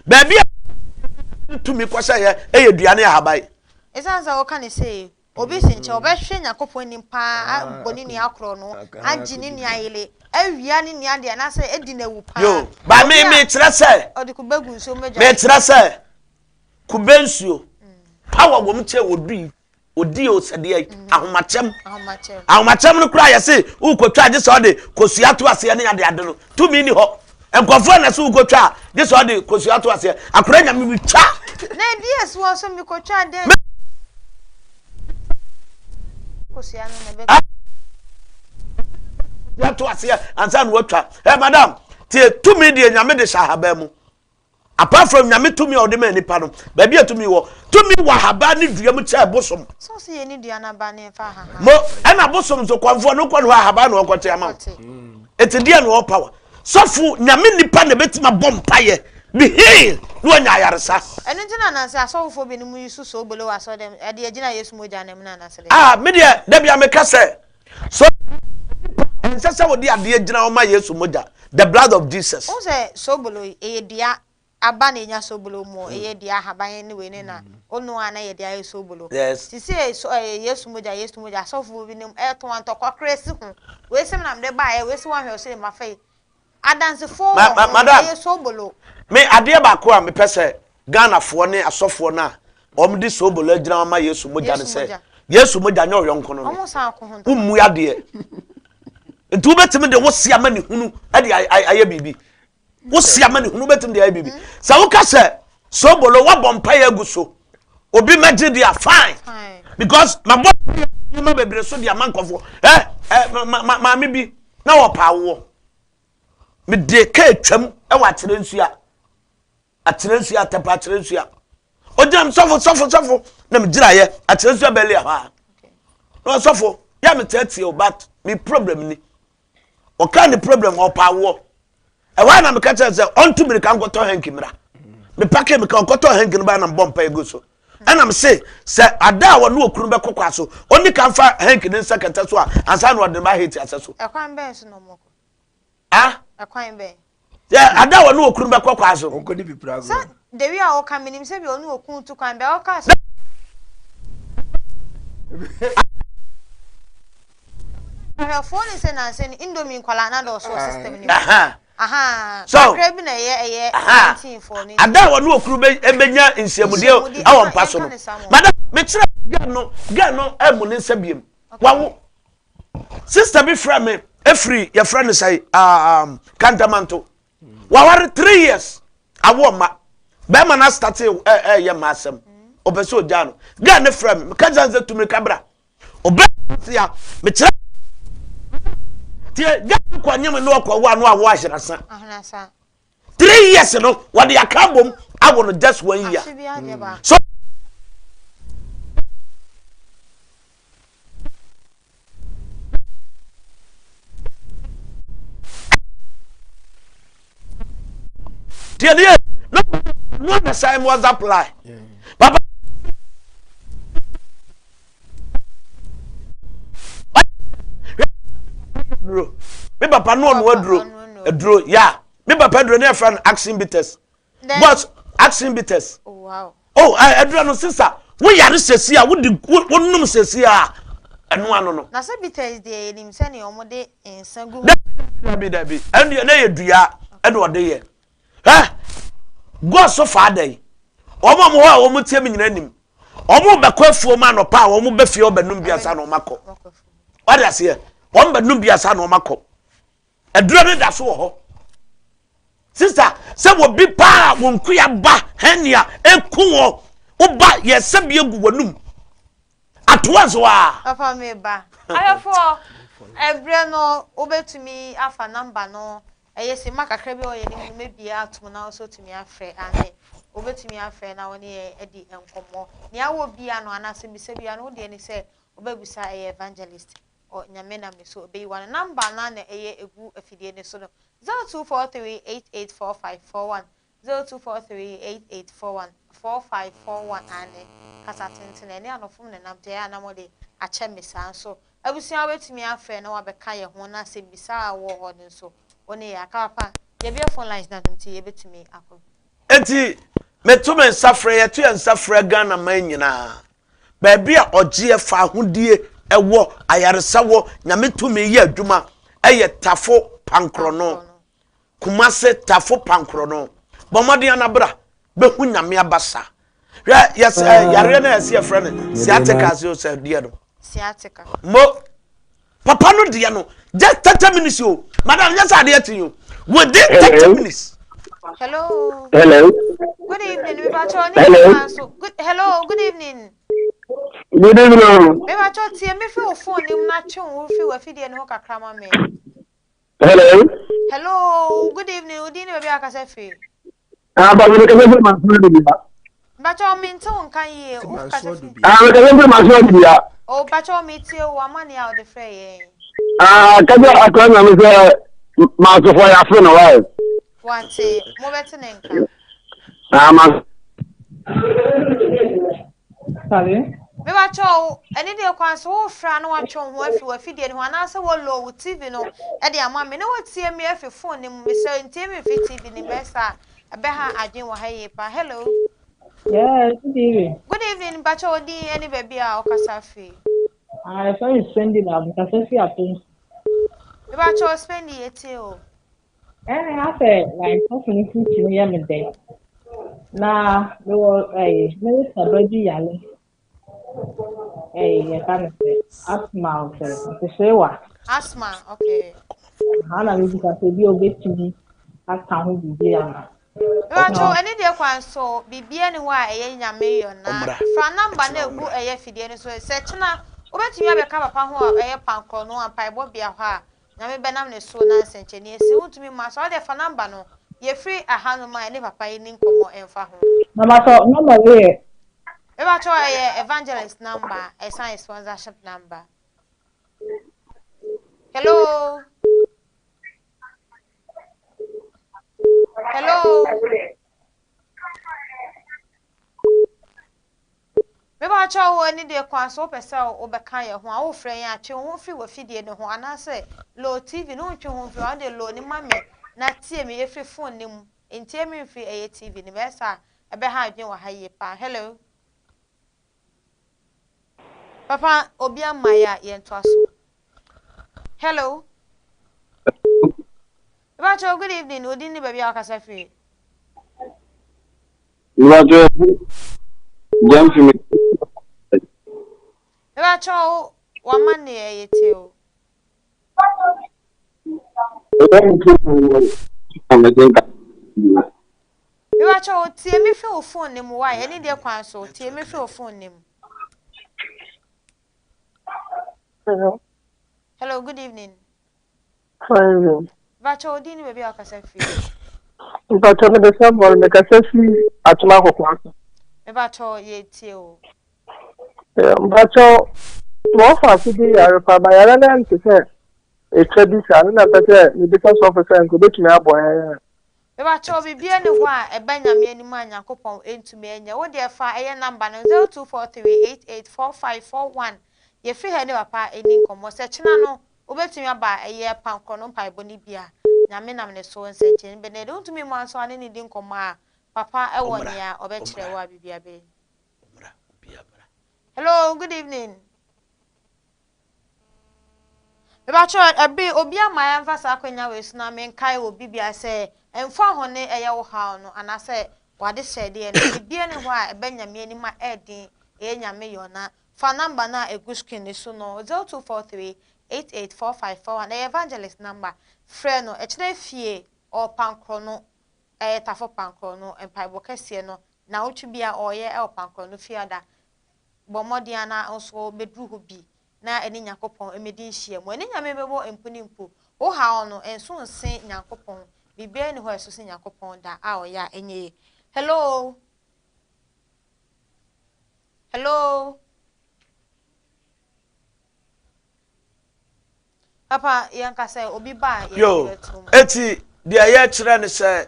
baabi a tumi kɔhyɛ yɛ ɛyɛ dua ne ahaban. Ɛsiane sɛ woka ne sei, obi si nkyɛn ɔbɛhwɛ Nyankopɔn anim paa abɔ ne nua akorɔ no, agye ne nua yere, awia ne nua deɛ anaasɛ adi no awu paa. Yo, ba me me kyerɛ sɛ. Ɔde kube gu nsuo mu adwa. Me kyerɛ sɛ kube nsuo power wɔm kyɛ wɔ du yi. Odi o sɛdeɛ yi mm. ahomakyɛm ahomakyɛm no koraa yɛse wokɔtwa gye sɛ ɔde kosua to aseɛ ne ade ade no tumi ni hɔ nkurɔfoɔ na sɛ wokɔtwa a gye sɛ ɔde kosua to aseɛ akora nyame bi twa na ebi esi hɔ so mekɔtwa dɛn kosua no na ɛbɛ ah. to aseɛ ansa na watwa ɛ madam tie tumi deɛ nyame de hyɛ ahaban mu Apart from Nyame tumi a ɔde maa nipa no, baabi a tumi wɔ, tumi wɔ ahaban ne dua mu kyɛɛ bosom. So sɛ yɛni dua no aba ne yɛmfa ahahan. Mo, ɛna bosom nso kɔmfoɔ no kɔ ne hɔ ahaban na ɔkɔte ama wo. Eti deɛ na ɔwɔ power. Sɔfo, Nyame nipa na ebetumi abɔ mpaeɛ, be healed, na wanya ayaresa. Ɛno nti na nanse asɔfofoɔ binom yi so soobolo wɔ asɔre dɛm, ɛde agyina Yesu mogya no mu no anase dɛn? Ah, me deɛ, da bia meka sɛ, so nipa ɛnsɛ sɛ wɔde adeɛ gyina hɔ ma Yesu mogya, the blood of Jesus. Wohu sɛ soobolo yi, ɛyɛ dua aba na ɛnya soobolo mu, ɛyɛ dua ahaban ne wei ne na wonoa a na yɛde ayɛ soobolo. Yes. Sisei so ɛyɛ Yesu mogya, Yesu mogya, asɔfoɔ binom ɛretɔn antɔkwa koraa si ho. Wei se me na mede baeɛ, wei se woanhwɛ wo so yie, mafa yi. Adansefoɔ wɔ ho, Madam, ɛyɛ soobolo. Me adeɛ baako a mepɛ sɛ Ghanafoɔ ne asɔfoɔ no a wɔn de soobolo agyina hɔ ama Yesu mogya no sɛ, Yesu mogya nyɛ ɔyɔnko no no. Wommu adeɛ. Nti wobɛtumi de wo se ama ne hunu de ayɛ biribi. Wo se ama ne hunu wobɛtumi de ayɛ biribi. Sɛ woka sɛ soobolo woabɔ mpaeɛ agu so, obi mɛgye deɛ fine. Because mabɔ nneɛma bebree so de ama nkɔfoɔ. Ɛ ɛ maame bi na wɔpa awoɔ. Mede kaa twam wɔ akyerɛ nsu a akyerɛ nsu atɛpa akyerɛ nsu a ogyina m sɔfo sɔfo sɔfo na megyinaeɛ akyerɛ nsu abɛli hɔ a na ɔsɔfo yɛ me tɛɛteɛ o but me problem ni ɔka ne problem ɔpa awoɔ ɛhɔ a na meka kyerɛ sɛ ɔnto mirika nkɔtɔ hanki mmra mepake meka ɔkɔtɔ hanki no baa na mbɔ mpa egu so ɛna m se sɛ ada a wɔne okunu bɛkɔ kwa so ɔni ka mfa hanki ne nsa kɛtɛ so a ansa na ɔde ne ba hate asɛ so. Ɛkwan bɛn so na ɔmɔkɔ? Ah? Ɛkwan bɛn? Sɛ ada a wɔne okunu bɛkɔ kwa so. Ɔnkɔdi pipira agorɔ. Sɛ dewi a ɔka menim sɛ bi ɔne okunu tu kwan bɛ ɔka sɛ. Ahwɛfoɔ ne sɛ nansa ni indomie nkwadaa na dɔɔso wɔ system ni mu. Aha. So. Kakra bi na ɛyɛ ɛyɛ 19 foɔ no. Ada a wɔne okunu bɛ bɛnya nhyiamudeɛ ɛwɔ mpa so no. Madam mekyerɛ girl no girl no ɛmu ne nsa biem. Wawo. Sister bi frɛ me efiri yɛfrɛ no sɛ um, Kantamanto. Waware three years awo ɔma. Bɛrima no astate ɛyɛ mma asɛm. Ɔpɛ sɛ ogyaa no. Girl no frɛ me meka kyerɛ no sɛ tumirika bra. Ɔbɛ sia mekyerɛ tie girl no kɔ anyam ne ɔkɔ wo ano awo ahyerasa. 3 years no wɔde aka abom awo no just one year. So tiɛ deɛ no no na sign was apply papa aduro me papa no ɔno aduro aduro ya me papa aduro ne yɛfrɛ no action bitters but action bitters oh aduro no sisa woyare sɛsi a wode wonom sɛsi a ɛno ano no. Na sɛ bitters deɛ yɛnim sɛnea wɔde nsa gu mu. Dabi dabi ɛno deɛ na yɛ dua ɛna ɔde yɛ ɛ God so fa adɛn wɔn a wɔn hɔ a wɔn tie mi nyinaa nim wɔn bɛkɔ afuo mu anɔpa a wɔn bɛ fie ɔbɛnum bi ansa na wɔn akɔ wɔde aseɛ wɔn bɛnum bi ansa na wɔn akɔ aduro no da so wɔ hɔ sista sɛ wɔbi paa wɔn kuya ba hɛnea eku wɔn woba yɛ sɛ bi egu wɔn num. Atoa so a. Papa me ba. Ahwɛfoɔ, ɛberɛ no wobɛtumi afa number no, ɛyɛ simma kakra bi a ɛwɔ yɛn anim no mɛbie atom na wo nso wotumi afrɛ, aane, wobɛtumi afrɛ na wo ne yɛn adi nkɔmmɔ. Nea wowɔ biara no anaa asɛmmisa biara no, wo deɛ ne sɛ wobɛbisa ɛyɛ Evangelist, ɔ, Nyame nam ne so ɔbɛyi wo ano. Number no ara na ɛyɛ ɛgu afidie no so no, 0243884541, 02438841 4541 aane kasa tenten ɛne anofom nenam deɛ ɛyɛ a na mode akyɛ me saa nso abusua wobɛtumi afrɛ na wabɛka yɛ ho na asɛmmisa a wɔ hɔ no nso wo ne yɛ aka papa yɛbue phone lines no atom nti yɛbɛtumi akɔ. Enti meto me nsa frɛ, yɛto yɛn nsa frɛ Ghana man nyinaa, baabi a ɔgyeɛ, faahodie wɔ, ayaresa wɔ, Nyame tumi yɛ adwuma, ɛyɛ Tafo Pankorɔno. Kumase Tafo Pankorɔ no. Bɔ mmɔden ana bra bɛhu Nyame abasa. Hwɛ yɛs ɛ yareɛ no a yɛse yɛfrɛ no sciatica ase o sɛ deɛ no. Sciatica. Mo papa no deɛ no just 30 minutes o madam nyɛ sɛ adeɛ kye o within 30 minutes. Hello. Hello. Good evening. Me pacho ni Hello. so. Good hello, good evening. Good evening. Me pacho tie me fi wo phone ni mu na twe wo fi wa fidie no ho kakra ma me. Hello. Hello, good evening. Wo din ne baabi a akasa firi? Ah, ba me kasa firi Mansour Adubia. Bacho me nte wo nka yie. Wo kasa firi? Ah, me kasa firi Mansour Adubia. Oh, bacho me tie wo amane a wode frɛ yɛn. Ah, kasa akora na me sɛ Mansofo ya fere no wae. Wate, mo bɛte ne nka. Ah, ma. Pardon? Mebakyɛw, ɛne deɛ kwan so wofrɛ a na watwe wo ho afi w'afidie no ho anaasɛ wo low wo TV no de ama me na watie me afi phone no mu. Mesrɛ ntie me mfi TV no mu ɛyɛ saa a ɛbɛha adwene wɔ ha yie paa. Hello. Yes, good evening. Good evening, mpakyɛw wo din ɛne baabi a wokasa firi. Ah, yɛfrɛ me Spendy na mekasa fi Atonsu. Mebakyɛw Spendy yɛtie o. Ɛɛ asɛ like sɔfo no preaching no yɛ me dɛ. Na mewɔ ɛyi me saba bi yale. Ɛyi yɛka no sɛ asthma o sɛ ntehyeewa. Asthma, okay. Aha na mebisa sɛ ebi a obetumi aka ho biribi ama. Mepakyɛw ɛne deɛ kwan so biribiara ni hɔ a ɛyɛ nyame yɔ na fra number no ɛgu ɛyɛ fidie no so sɛ kyena wobɛtumi abɛka papa ho a ɛyɛ pankorɔ no a mpaebɔ bea hɔ a nyame bɛnam ne so na nsɛnkyɛnni asi wontumi mma so wodeɛ fa number no yɛfiri aha nom a ɛne papa yi ni nkɔmmɔ ɛmfa ho. Mepakyɛw number wei yɛ. Mepakyɛw ɛyɛ evangelist number ɛsan yɛ sponsorship number. Hello. Hello. Mepakyɛ wo ani deɛ kwan so wopɛ sɛ wobɛka yɛ ho a wofrɛ yɛn a twe wo ho firi w'afidie no ho anaasɛ low TV no wontwe ho mfiri ho a wode low no ma me na tie me ɛfiri phone no mu ntie me mfiri ɛyɛ TV no mu ɛyɛ saa a ɛbɛha adwene wɔ ha yie paa hello. Papa obi ama yɛ a yɛntoa so. Hello. Mepakyɛw good evening, wo din ne baabi a wakasa firi? Mepakyɛw Gyamfi me. Mepakyɛw wama ne ɛyɛ tie o. Mepakyɛw tie me fi wo phone ne mu why ɛne deɛ kwan so tie me fi wo phone ne mu. Hello. Hello, good evening. Fine. Mepakyɛw wo din ne baabi a wakasa firi? Mepakyɛw mede Samuel mekasa fi Atwom Akɔkɔɔ so. Mepakyɛw yɛtie o. Mepakyɛw wɔfa ase bi yare paa ba yare no nte sɛ etwa bi saa no na mpɛ sɛ mebisa sɔfo sɛ nka obetumi aboa yɛn a. Mepakyɛw biribiara nni hɔ a ɛba Nyame anim a Nyankopɔn ntumi nyɛ. Wo deɛ fa ɛyɛ number no 0243884541 yɛfiri ha ne papa nni nkɔmmɔ sɛ kyena no wobɛtumi aba ɛyɛ pankorɔ no mpaebɔ no bi a Nyame nam ne so nsɛnkyerɛnne bɛda adi. Wontumi mmoa nso a ne ne di nkɔmmɔ a papa wɔ nea ɔbɛkyerɛ wo a biribiara bɛyɛ. Hello, good evening. Mepakyɛw ɛbe obi ama yɛmfa saa akwanya wei so na menkae obi biara sɛ ɛmfa ho ne ɛyɛ wo haw no anaasɛ w'adehyɛdeɛ no biribiara nni hɔ a ɛbɛ Nyame anim a ɛɛden ɛyɛ Nyame yɔ na fa number no a ɛgu screen no so no 0243 884541 ɛyɛ evangelist number frɛ no ɛkyerɛ fie ɔɔpankorɔ no ɛyɛ tafo pankorɔ no mpaebɔ kɛseɛ no nawotwe biara ɔɔyɛ ɛwɔ pankorɔ no fiada bɔ mmɔden ara na wo nso bɛduru hɔ bi na ɛne Nyankopɔn mmɛdi nhyiamu. Ɛne Nyame bɛbɔ mpu ne mpu. Wo haw no, ɛnso nsen Nyankopɔn. Biribiara nni hɔ a ɛso sen Nyankopɔn da a ɔyɛ a ɛnyɛ yie. Hello? Hello? Papa, yɛnka sɛ obi ba a yɛde Yo, bɛto mu. eti deɛ yɛkyerɛ ne sɛ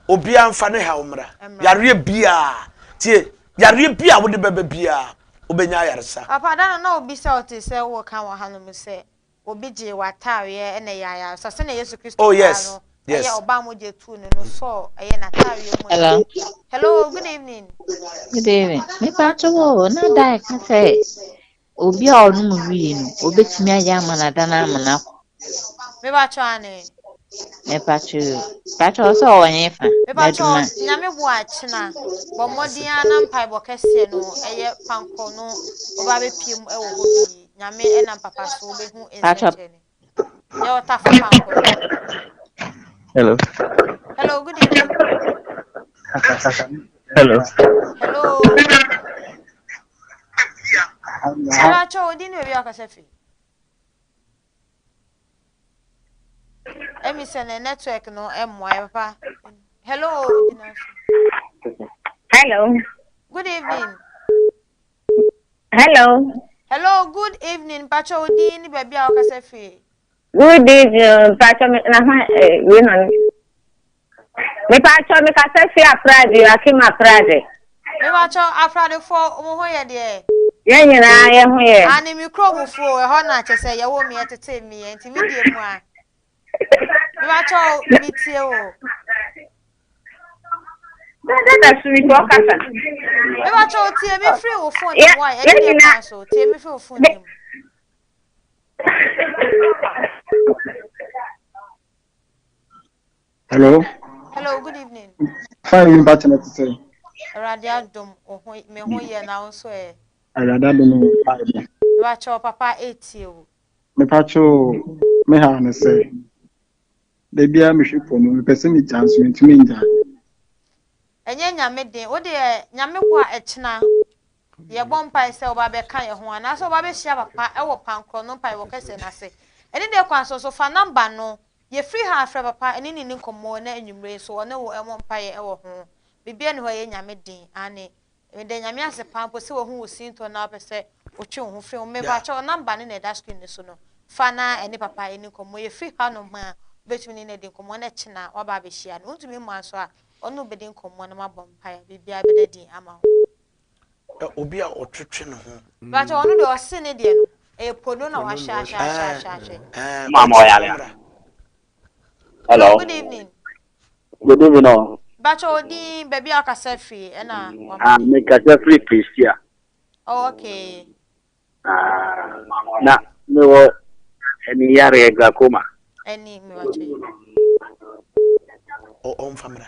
obiara mfa ne haw mmra. Yareɛ biara, tie, yareɛ bi a wode bɛba biara, wobɛnya ayaresa. Papa, da no na obi sɛ ɔte sɛ woka wɔ hanom sɛ obi gyee w'ataareɛ ɛna ɛyɛ ayaresa sɛnea Yesu Kristo Oh baa yes, no ɛyɛ yes. ɔbaa mogya tuu no no sɔɔ ɛyɛ n'ataareɛ mu na Hello. Hello, good evening. Good evening. Mepa kyɛw o, na da ɛka sɛ Obi a ɔnom wii no, obetumi ayɛ ama no adan amena kɔ. Mepakyɛw ane. Mepakyɛw o. Pakyɛw sɛ ɔwɔ he fa? Mepakyɛw Maduma. Nyame boa a kyena bɔ mmɔden ara na mpaebɔ kɛseɛ no ɛyɛ pankɔ no ɔba abɛpie mu ɛwɔ hɔ bi Nyame ɛnam papa so wobɛhu Pakyɛw. nsɛnkyerɛnne. Yɛwɔ tafo pankɔ no. Hello. Hello, good evening. Hello. Hello. Mepakyɛw wo din ne baabi a wakasa firi. Ɛmi sɛ ne network no ɛmmoa yɛ papa. Hello, gyina so. Hello. Good evening. Hello. Hello, good evening. Mpakyɛw wo din ne baabi a wakasa firi. Good evening. Mpakyɛw me na hwan eh wei na Mepakyɛw me kasa fi Aprade, Akim Aprade. Mepakyɛw Aprade fo mo ho yɛ deɛ? Yɛn nyinaa yɛ ho yɛ. Aane me kurom fo ɛhɔ na kyɛ sɛ yɛwoo me yɛtetee me yɛ nti me deɛ mu a. Mepakyɛw me tie o. Dada sumi kɔ kasa. Mepakyɛw tie me firi wo phone mu a ɛne deɛ kwan so tie me firi wo phone mu. Hello. Hello, good evening. Fine, mi mpakyɛ na te sɛ. Awurade adom, wo ho me ho yɛ na wo nso ɛ. Awurade adom me fine deɛ. Mepakyɛ papa etie o. Mepakyɛ o, me haw ne sɛ, da biara mehwɛ pɔ no, mepɛ sɛ megya nso mentumi ngya. Ɛnyɛ nyame den, wo deɛ nyame boa ɛkyena Yɛbɔ mpae sɛ woba abɛka yɛn ho anaasɛ woba abɛhyia papa wɔ Pankorɔ no mpaebɔ kɛseɛ no ase. Ɛne deɛ kwan so nso, fa number no. Yɛfiri ha a, frɛ papa ne no nni nkɔmmɔ na anwummere nso ɔne wo mmɔ mpaeɛ wɔ ho. Biribiara nni hɔ a ɛyɛ Nyame den. Aane. Meda Nyame ase paa mpo sɛ wahu wo sintɔ na wopɛ sɛ wotwe wo ho firi ho. Mepakyɛw, number no na ɛda screen no so no, fa na ɛne papa nni nkɔmmɔ. Yɛfiri hanom a, wobɛtumi ne no adi nkɔmmɔ na kyena woaba abɛhyia no. Wontumi mma nso a, ɔne wo bɛdi nkɔmmɔ na moabɔ mpaeɛ. Biribiara bɛda din ama wo. Obi a ɔtwetwe ne ho. Mpakyɛ ɔno deɛ ɔse ne deɛ no ɛyɛ pono na wahyɛ ahwɛ ahwɛ ahwɛ ahwɛ. Mama ɔyare a. Hello. Good evening. Good evening. Oh. Mpakyɛ odin baabi a ɔkasa firi ɛna. Ah, me kasa firi Prestea. Oh, okay. Ah, na me wɔ ɛni yareɛ glaucoma. Ɛni me wakyɛ. Ɔmfa mmra.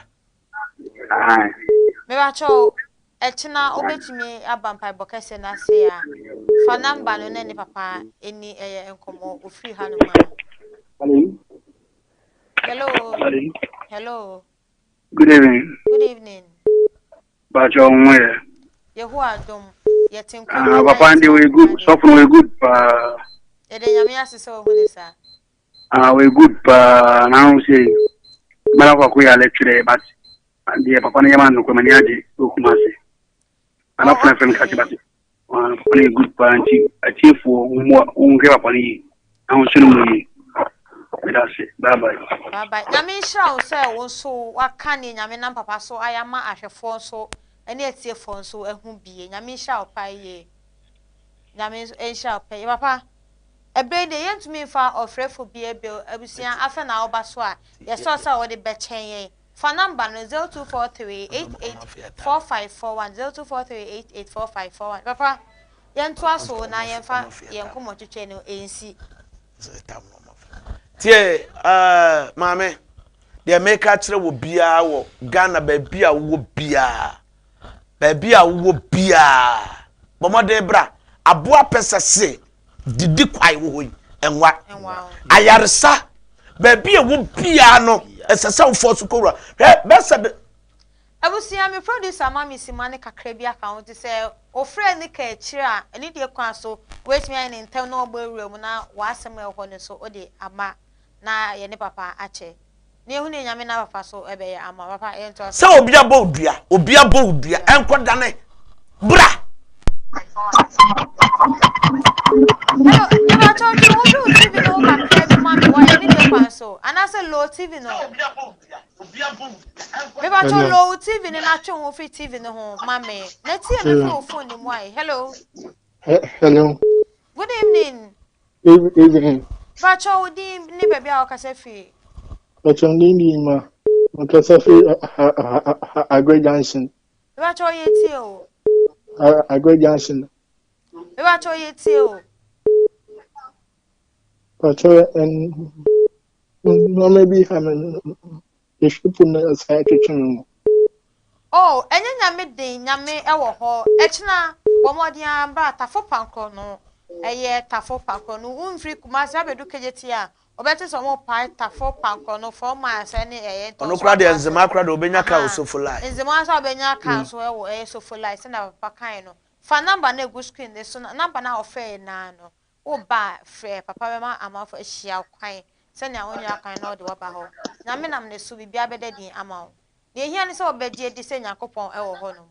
Mebakyɛw, ɛkyena wobɛtumi aba mpaebɔ kɛseɛ no ase a, fa number no na ne papa ɛni ɛyɛ nkɔmmɔ, ofiri ha nom a. Hello. Hello. Good evening. Good evening. Bakyɛw ho yɛ. Yehowa adom, yɛte nkwa mu. Ah, papa ndi we good, sɔfo no we good paa. Yɛde nyame ase sɛ ohu ne saa. Ah, we good paa na ho sɛ mara kwa ko yale twerɛ but deɛ papa no yɛ ma no kɔ mani agye wɔ Kumasi. Ana fana fɛm kase but ah, papa no yɛ good paa nti atiefoɔ mmoa nhwɛ papa no yie na ho nso no mu yie. Meda ase. Bye bye. Bye bye. Nyame nhyira wo sɛ wo nso waka neɛ Nyame nam papa so ayɛ ama ahwɛfoɔ nso ne atiefoɔ nso ahu bie. Nyame nhyira wo paa yie. Nyame nhyira wo paa yie. Papa. Ɛberɛ yi deɛ yɛntumi mfa ɔfrɛfoɔ biara bio, abusua afɛ na woba so a, yɛsrɛ wo sɛ wode bɛkyɛn yɛn. Fa number no, 0243 88 4541, 0243 88 4541. Papa, yɛntoa so na yɛmfa yɛn nkɔmmɔtwetwe no nsi. Tie, uh, maame, deɛ meka kyerɛ wɔ biara wɔ Ghana baabi a wowɔ biara, baabi a wowɔ biara, bɔ mmɔden bra, aboa pɛ sɛ se didi kwae wɔ hɔ yi nwa ayaresa baabi a ɛwɔ biara no ɛsɛ sɛ wofɔ so kɔwura hwɛ bɛsɛ de. Abusua me producer ma me sima ne kakra bi aka ho te sɛ ofrɛ ne ka akyire a anidie kwan so wobɛtumi ayɛ ne ntɛm na wabɔ awura mu na w'asɛm a ɛwɔ hɔ no nso wode ama na yɛne papa akyɛ. Na yɛhu nea Nyame nam papa so bɛyɛ ama wo. Papa, yɛntoa so. Sɛ obi abɔ wo dua, obi abɔ wo dua, ɛnkɔ dane, bra. Hello, mebakyɛ wo twe wo fi wo TV no ho kakra bi ma me wɔ ɛne deɛ kwan so anaasɛ low TV no. Mebakyɛ low TV no na twe wo fi TV no ho ma me na tie me fi wo phone no mu ayɛ. Hello. Hello. Good evening. Evening. Pacho wo din ne baabi a wɔkasa firi. Pacho din di ma. Mekasa firi Agre Junction. Pacho yɛ tie o. Agre Junction. Pacho yɛ tie o. Pacho nneɛma bi ha me Mehwɛ po na ɛsan twetwe me ho. Oh ɛnyɛ nyame den nyame ɛwɔ hɔ ɛkyena bɔ mmɔden ara bra tafo pankorɔ no ɛyɛ tafo pankorɔ no wo nfiri kumasi abɛdu kejeti a wobɛte sɛ ɔmo pae tafo pankorɔ no 4 miles ɛne ɛyɛ Ɔno koraa deɛ nzema koraa deɛ ɔbɛnya kaa wɔ sofo line. Nzema nso a wobɛnya kaa nso ɛwɔ ɛyɛ sofo line sɛnea papa kae no fa number no egu screen no so na number no a ɔfrɛɛ naa no Wo ba a, frɛ papa bɛma amanfo ahyia wo kwan sɛnea wonnya kwan na wɔde wo aba hɔ. Nyame nam ne so biribiara bɛda din ama wo. Nea ehia ne sɛ wobɛgye adi sɛ Nyankopɔn wɔ hɔ nom.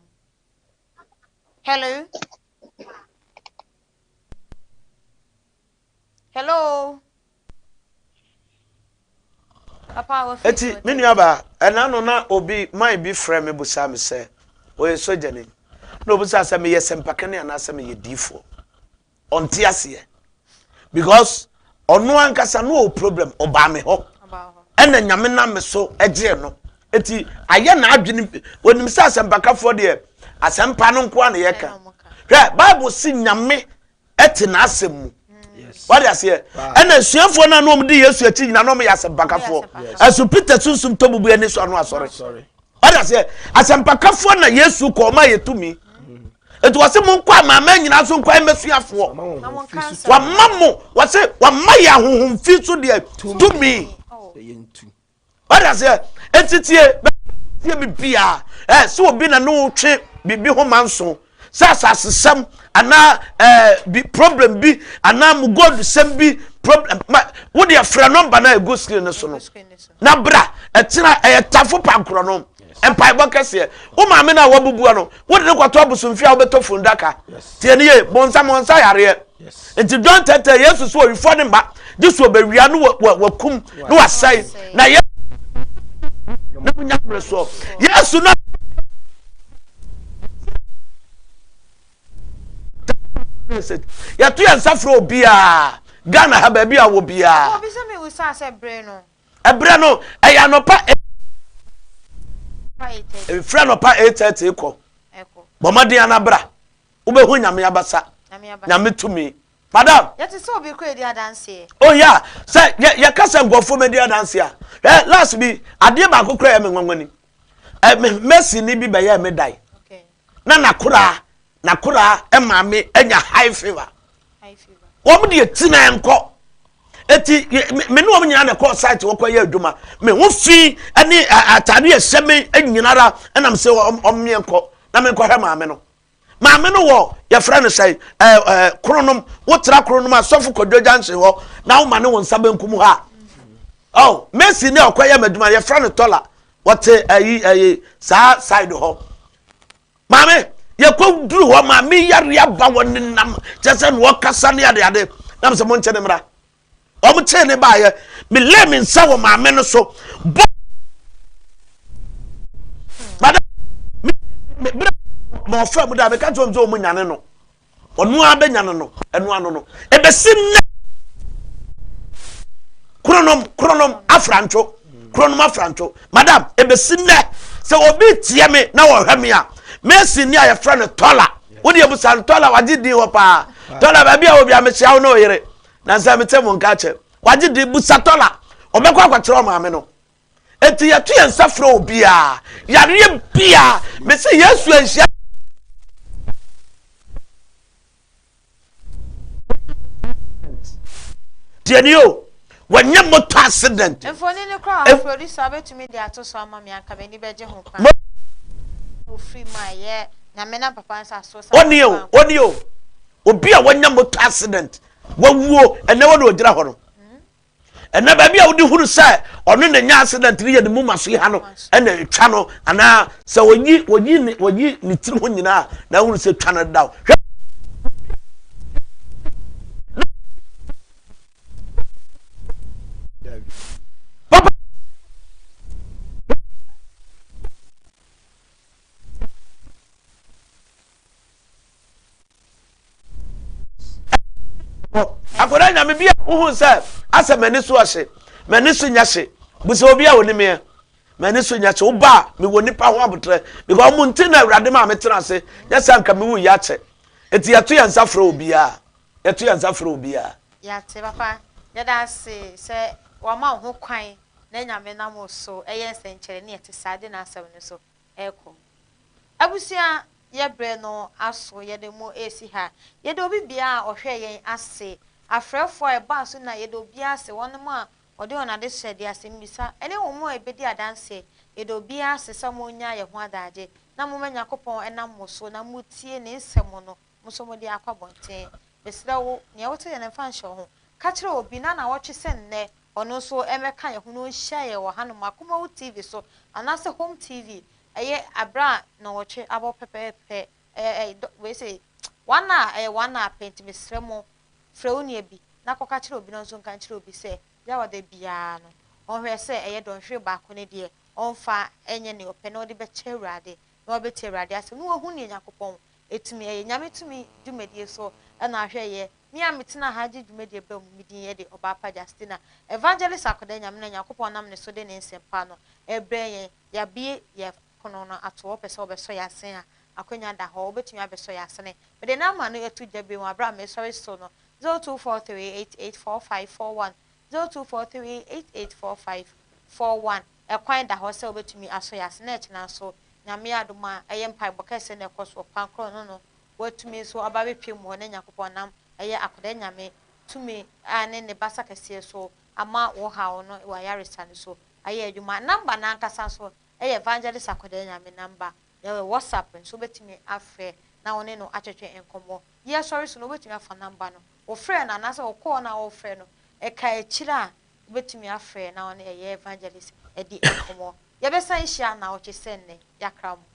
Hello? Hello? Papa, wafiri Eti, so me de. nuabaa, ɛna no na obi, man bi frɛ me busaa me sɛ, ɔyɛ sogyani. Na obusaa sɛ meyɛ sɛmpakani anaasɛ meyɛ diifoɔ. Ɔnte aseɛ. Because ɔno ankasa no ɔwɔ problem, ɔbaa me hɔ. Ɛna nyame nam me so gyee no. Eti ayɛ n'adwene, onim sɛ asɛmpakafoɔ deɛ, asɛmpa no nko ara na yɛka. Hwɛ, Bible se nyame ɛte n'asɛm mu. Wade aseɛ? Ɛna asuafoɔ no a na wɔn di Yesu akyi nyinaa na wɔn yɛ asɛmpakafoɔ. Ɛso Peter sunsum tɔ bubu ani so ano asɔre. Wade aseɛ? Asɛmpakafoɔ na Yesu kɔ ɔma yɛ tumi. Nti wɔse mo nkɔ amanaman nyinaa so nkɔ mmɛsuafoɔ. Wama mo wɔse wama yɛ ahohom fi so deɛ tumi. Wate aseɛ? Enti tie, tie biribiara. Ɛ sɛ obi na ne wo twe biribi ho manso, sɛ asasesɛm anaa ɛɛ bi problem bi anaa mo gold sɛm bi problem ma wo deɛ frɛ nɔmba no a ɛgu screen no so no na bra ɛkyena ɛyɛ tafo pankorɔ no mpaebɔ kɛseɛ wo maame no a wabubua no wode no kɔtɔ abosomfie a wobɛtɔ fundaka tie ne yie bonsam ɔnsa yareɛ Nti John tɛtɛ Yesu so owifoɔ ne mma gye so ɔbɛwia no wakum na wasɛe na yɛ na munya mmerɛ soɔ Yesu no yɛto yɛn nsa frɛ obiara Ghana ha baabi a wɔ biara ɛberɛ no ɛyɛ anɔpa ɛfiri anɔpa 8:30 kɔ bɔ mmɔden anabra Wobɛhu Nyame abasa, Nyame tumi. Madam. Yɛte sɛ obi kura di adanseɛ. Oh yeah, sɛ yɛ yɛka sɛ nkurɔfoɔ bɛdi adanseɛ a, ɛ last bi adeɛ baako kura yɛ me nwanwa ni. Ɛ me Mercy ni bi bɛyɛɛ me dan. Na n'akoraa n'akoraa maame anya high fever. Wɔn deɛ ti na nkɔ. Eti me ne wɔn nyinaa na ɛkɔɔ site wɔkɔ yɛ adwuma. Me ho fi ne ataade ɛhyɛ me nyinara ɛnam sɛ wɔn wɔn nkɔ na me nkɔhwɛ maame no. Maame no wɔ yɛfrɛ no sɛn ɛɛ ɛɛ kronom wotra kronom asɔfo kɔdwo junction hɔ na woma ne wo nsa benkum hɔ a ɔ Mercy ne ɔkɔyɛ m'adwuma yɛfrɛ no tɔla wɔte ɛyi ɛyi saa side hɔ maame yɛkɔ duru hɔ maame yare aba wɔ nenam kyɛ sɛ na wɔkasa ne adeade na sɛ monkyɛ ne mmra Wɔn kyee ne baayɛ. Me lay me nsa wɔ maame no so. Bɔ. Madam, me me bere ma ɔfra mu da meka kyerɛ wɔn sɛ wɔn nyane no. Ɔno ara bɛnyane no ɛno ano no. Ebesi nnɛ. Kronom kronom afrantwo kronom afrantwo. Madam, ebesi nnɛ sɛ obi tie me na wɔhwɛ me a, Mercy ni a yɛfrɛ no Tɔla. Wode ebusa no Tɔla wagye din hɔ paa. Tɔla baabi a obi a mehyia wo ne ɔyere. Na sɛ mete mo nka kyɛ wagye di busa tɔla ɔbɛkɔ akɔkyerɛ ɔmaame no eti yɛto yɛn nsa frɛ obiara yareɛ biara mese yesu anhyia tiɛni o wɔnyɛ motor accident. Mfoni no koraa a producer wobɛtumi de ato so ama me anka m'ani bɛgye ho paa. Ofiri mu a ɛyɛ nyame na papa nsa so sa. Oni o oni o Obi a wanya motor accident wawuo ɛnɛ wɔ na ɔgyina hɔ no ɛnɛ baabi a wode hunu sɛ ɔno na nya accident no yɛ ne muma so yi ha no ɛna ɛtwa no anaa sɛ wɔyi wɔyi ne wɔyi ne tiri ho nyinaa na ahunu sɛ twa no da hwɛ papa Akwadaa nyame bi a wohu sɛ asɛ m'ani so ɔhye m'ani so nyɛ hye busa obi a onim yɛ m'ani so nyɛ hye woba a mewɔ nipa ho abotrɛ because ɔmo nti na awurade maa metena ase nyɛ sɛ anka mewu yɛ akyɛ eti yɛto yɛn nsa frɛ obiara yɛto yɛn nsa frɛ obiara. Yɛate papa yɛda ase sɛ wama wo ho kwan na Nyame nam wo so ɛyɛ nsɛnkyerɛnne a ɛte saa de n'asɛm no so ɛkɔ. Abusua yɛ brɛ no aso yɛde mo resi ha. Yɛda obi biara a ɔhwɛɛ yɛn ase, afrɛfoɔ a ɛbaa so na yɛda obiara ase, wɔnom a wɔde wɔn adesrɛdeɛ, asɛmmisa, ɛne wɔn a ɛbɛdi adanseɛ, yɛda obiara ase sɛ mo nya yɛn ho adagye na moma Nyankopɔn nam mo so na motie ne nsɛm no, mo nso mode akɔ abɔnten. Mesrɛ wo, nea wote yɛ no mfa nhyɛ wo ho. Ka kyerɛ obi na nawɔtwe sɛ nnɛ ɔno nso mmɛka yɛn ho na ɔnhyia yɛn wɔ hanom, Akumawu TV so anaasɛ Home TV, ɛyɛ aberɛ a nnɔnwɔtwe abɔ pɛpɛɛpɛ, ɛyɛ ɛyɛ dɔ wei sei, one hour, ɛyɛ one hour pɛ, nti mesrɛ mo, frɛ wo nua bi na kɔka kyerɛ obi na ɔno nso nka nkyerɛ obi sɛ Yawada biara no, ɔnhwɛ sɛ ɛyɛ dɔnhwere baako no deɛ, ɔmfa nyɛ nea ɔpɛ na ɔde bɛkyɛ Awurade, na wabɛtie Awurade asɛm, na wahu nea Nyankopɔn tumi yɛ. Nyame tumi dwumadie so na ahwɛ yɛ. Me a metena ha gye dwumadie ba mu, me din de Ɔbaapa Justina. Evangelist Akoda Nyame na Nyankopɔn nam ne so de ne nsɛmpa no rebrɛ yɛn. Yɛabue yɛn pono no ato hɔ, wopɛ sɛ wobɛsɔ yɛn asen a, akwanya da hɔ, wobɛtumi abɛsɔ yɛn asene. Mede number no ato dwa bio wɔ aberɛ a meresɔre so no, 0243884541, 0243884541. Ɛkwan da hɔ sɛ wobɛtumi asɔ yɛn ase na ɛkyena nso Nyame adom a ɛyɛ mpaebɔ kɛseɛ na ɛkɔ so wɔ kwan korɔ no no woatumi nso aba abɛpue mu hɔ na Nyankopɔn nam ɛyɛ akwadaa Nyame tumi a ne ne basa kɛseɛ so ama wo haw no wɔ ayaresa no so ayɛ adwuma. Number no ankasa nso ɛyɛ Evangelist Akwadaa Nyame number. Yɛwɔ WhatsApp nso wobɛtumi afrɛ na wo ne no atwetwe nkɔmmɔ. Yɛsɔre so no wobɛtumi afa number no. Wofrɛ no anaasɛ wo call no a worefrɛ no ɛka akyire a wobɛtumi afrɛ na wo ne ɛyɛ Evangelist adi nkɔmmɔ. Yɛbɛsan ahyia naawɔtwe sɛ nnɛ. Yɛakra mo.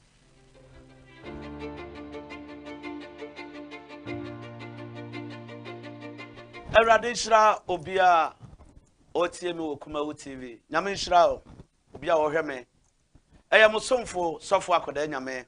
Awurade nhyira obiara a ɔretie me wɔ Kumawu TV. Nyame nhyira wo, obi a ɔhwɛ me. Ɛyɛ mo somfo Sɔfo Akwadaa Nyame.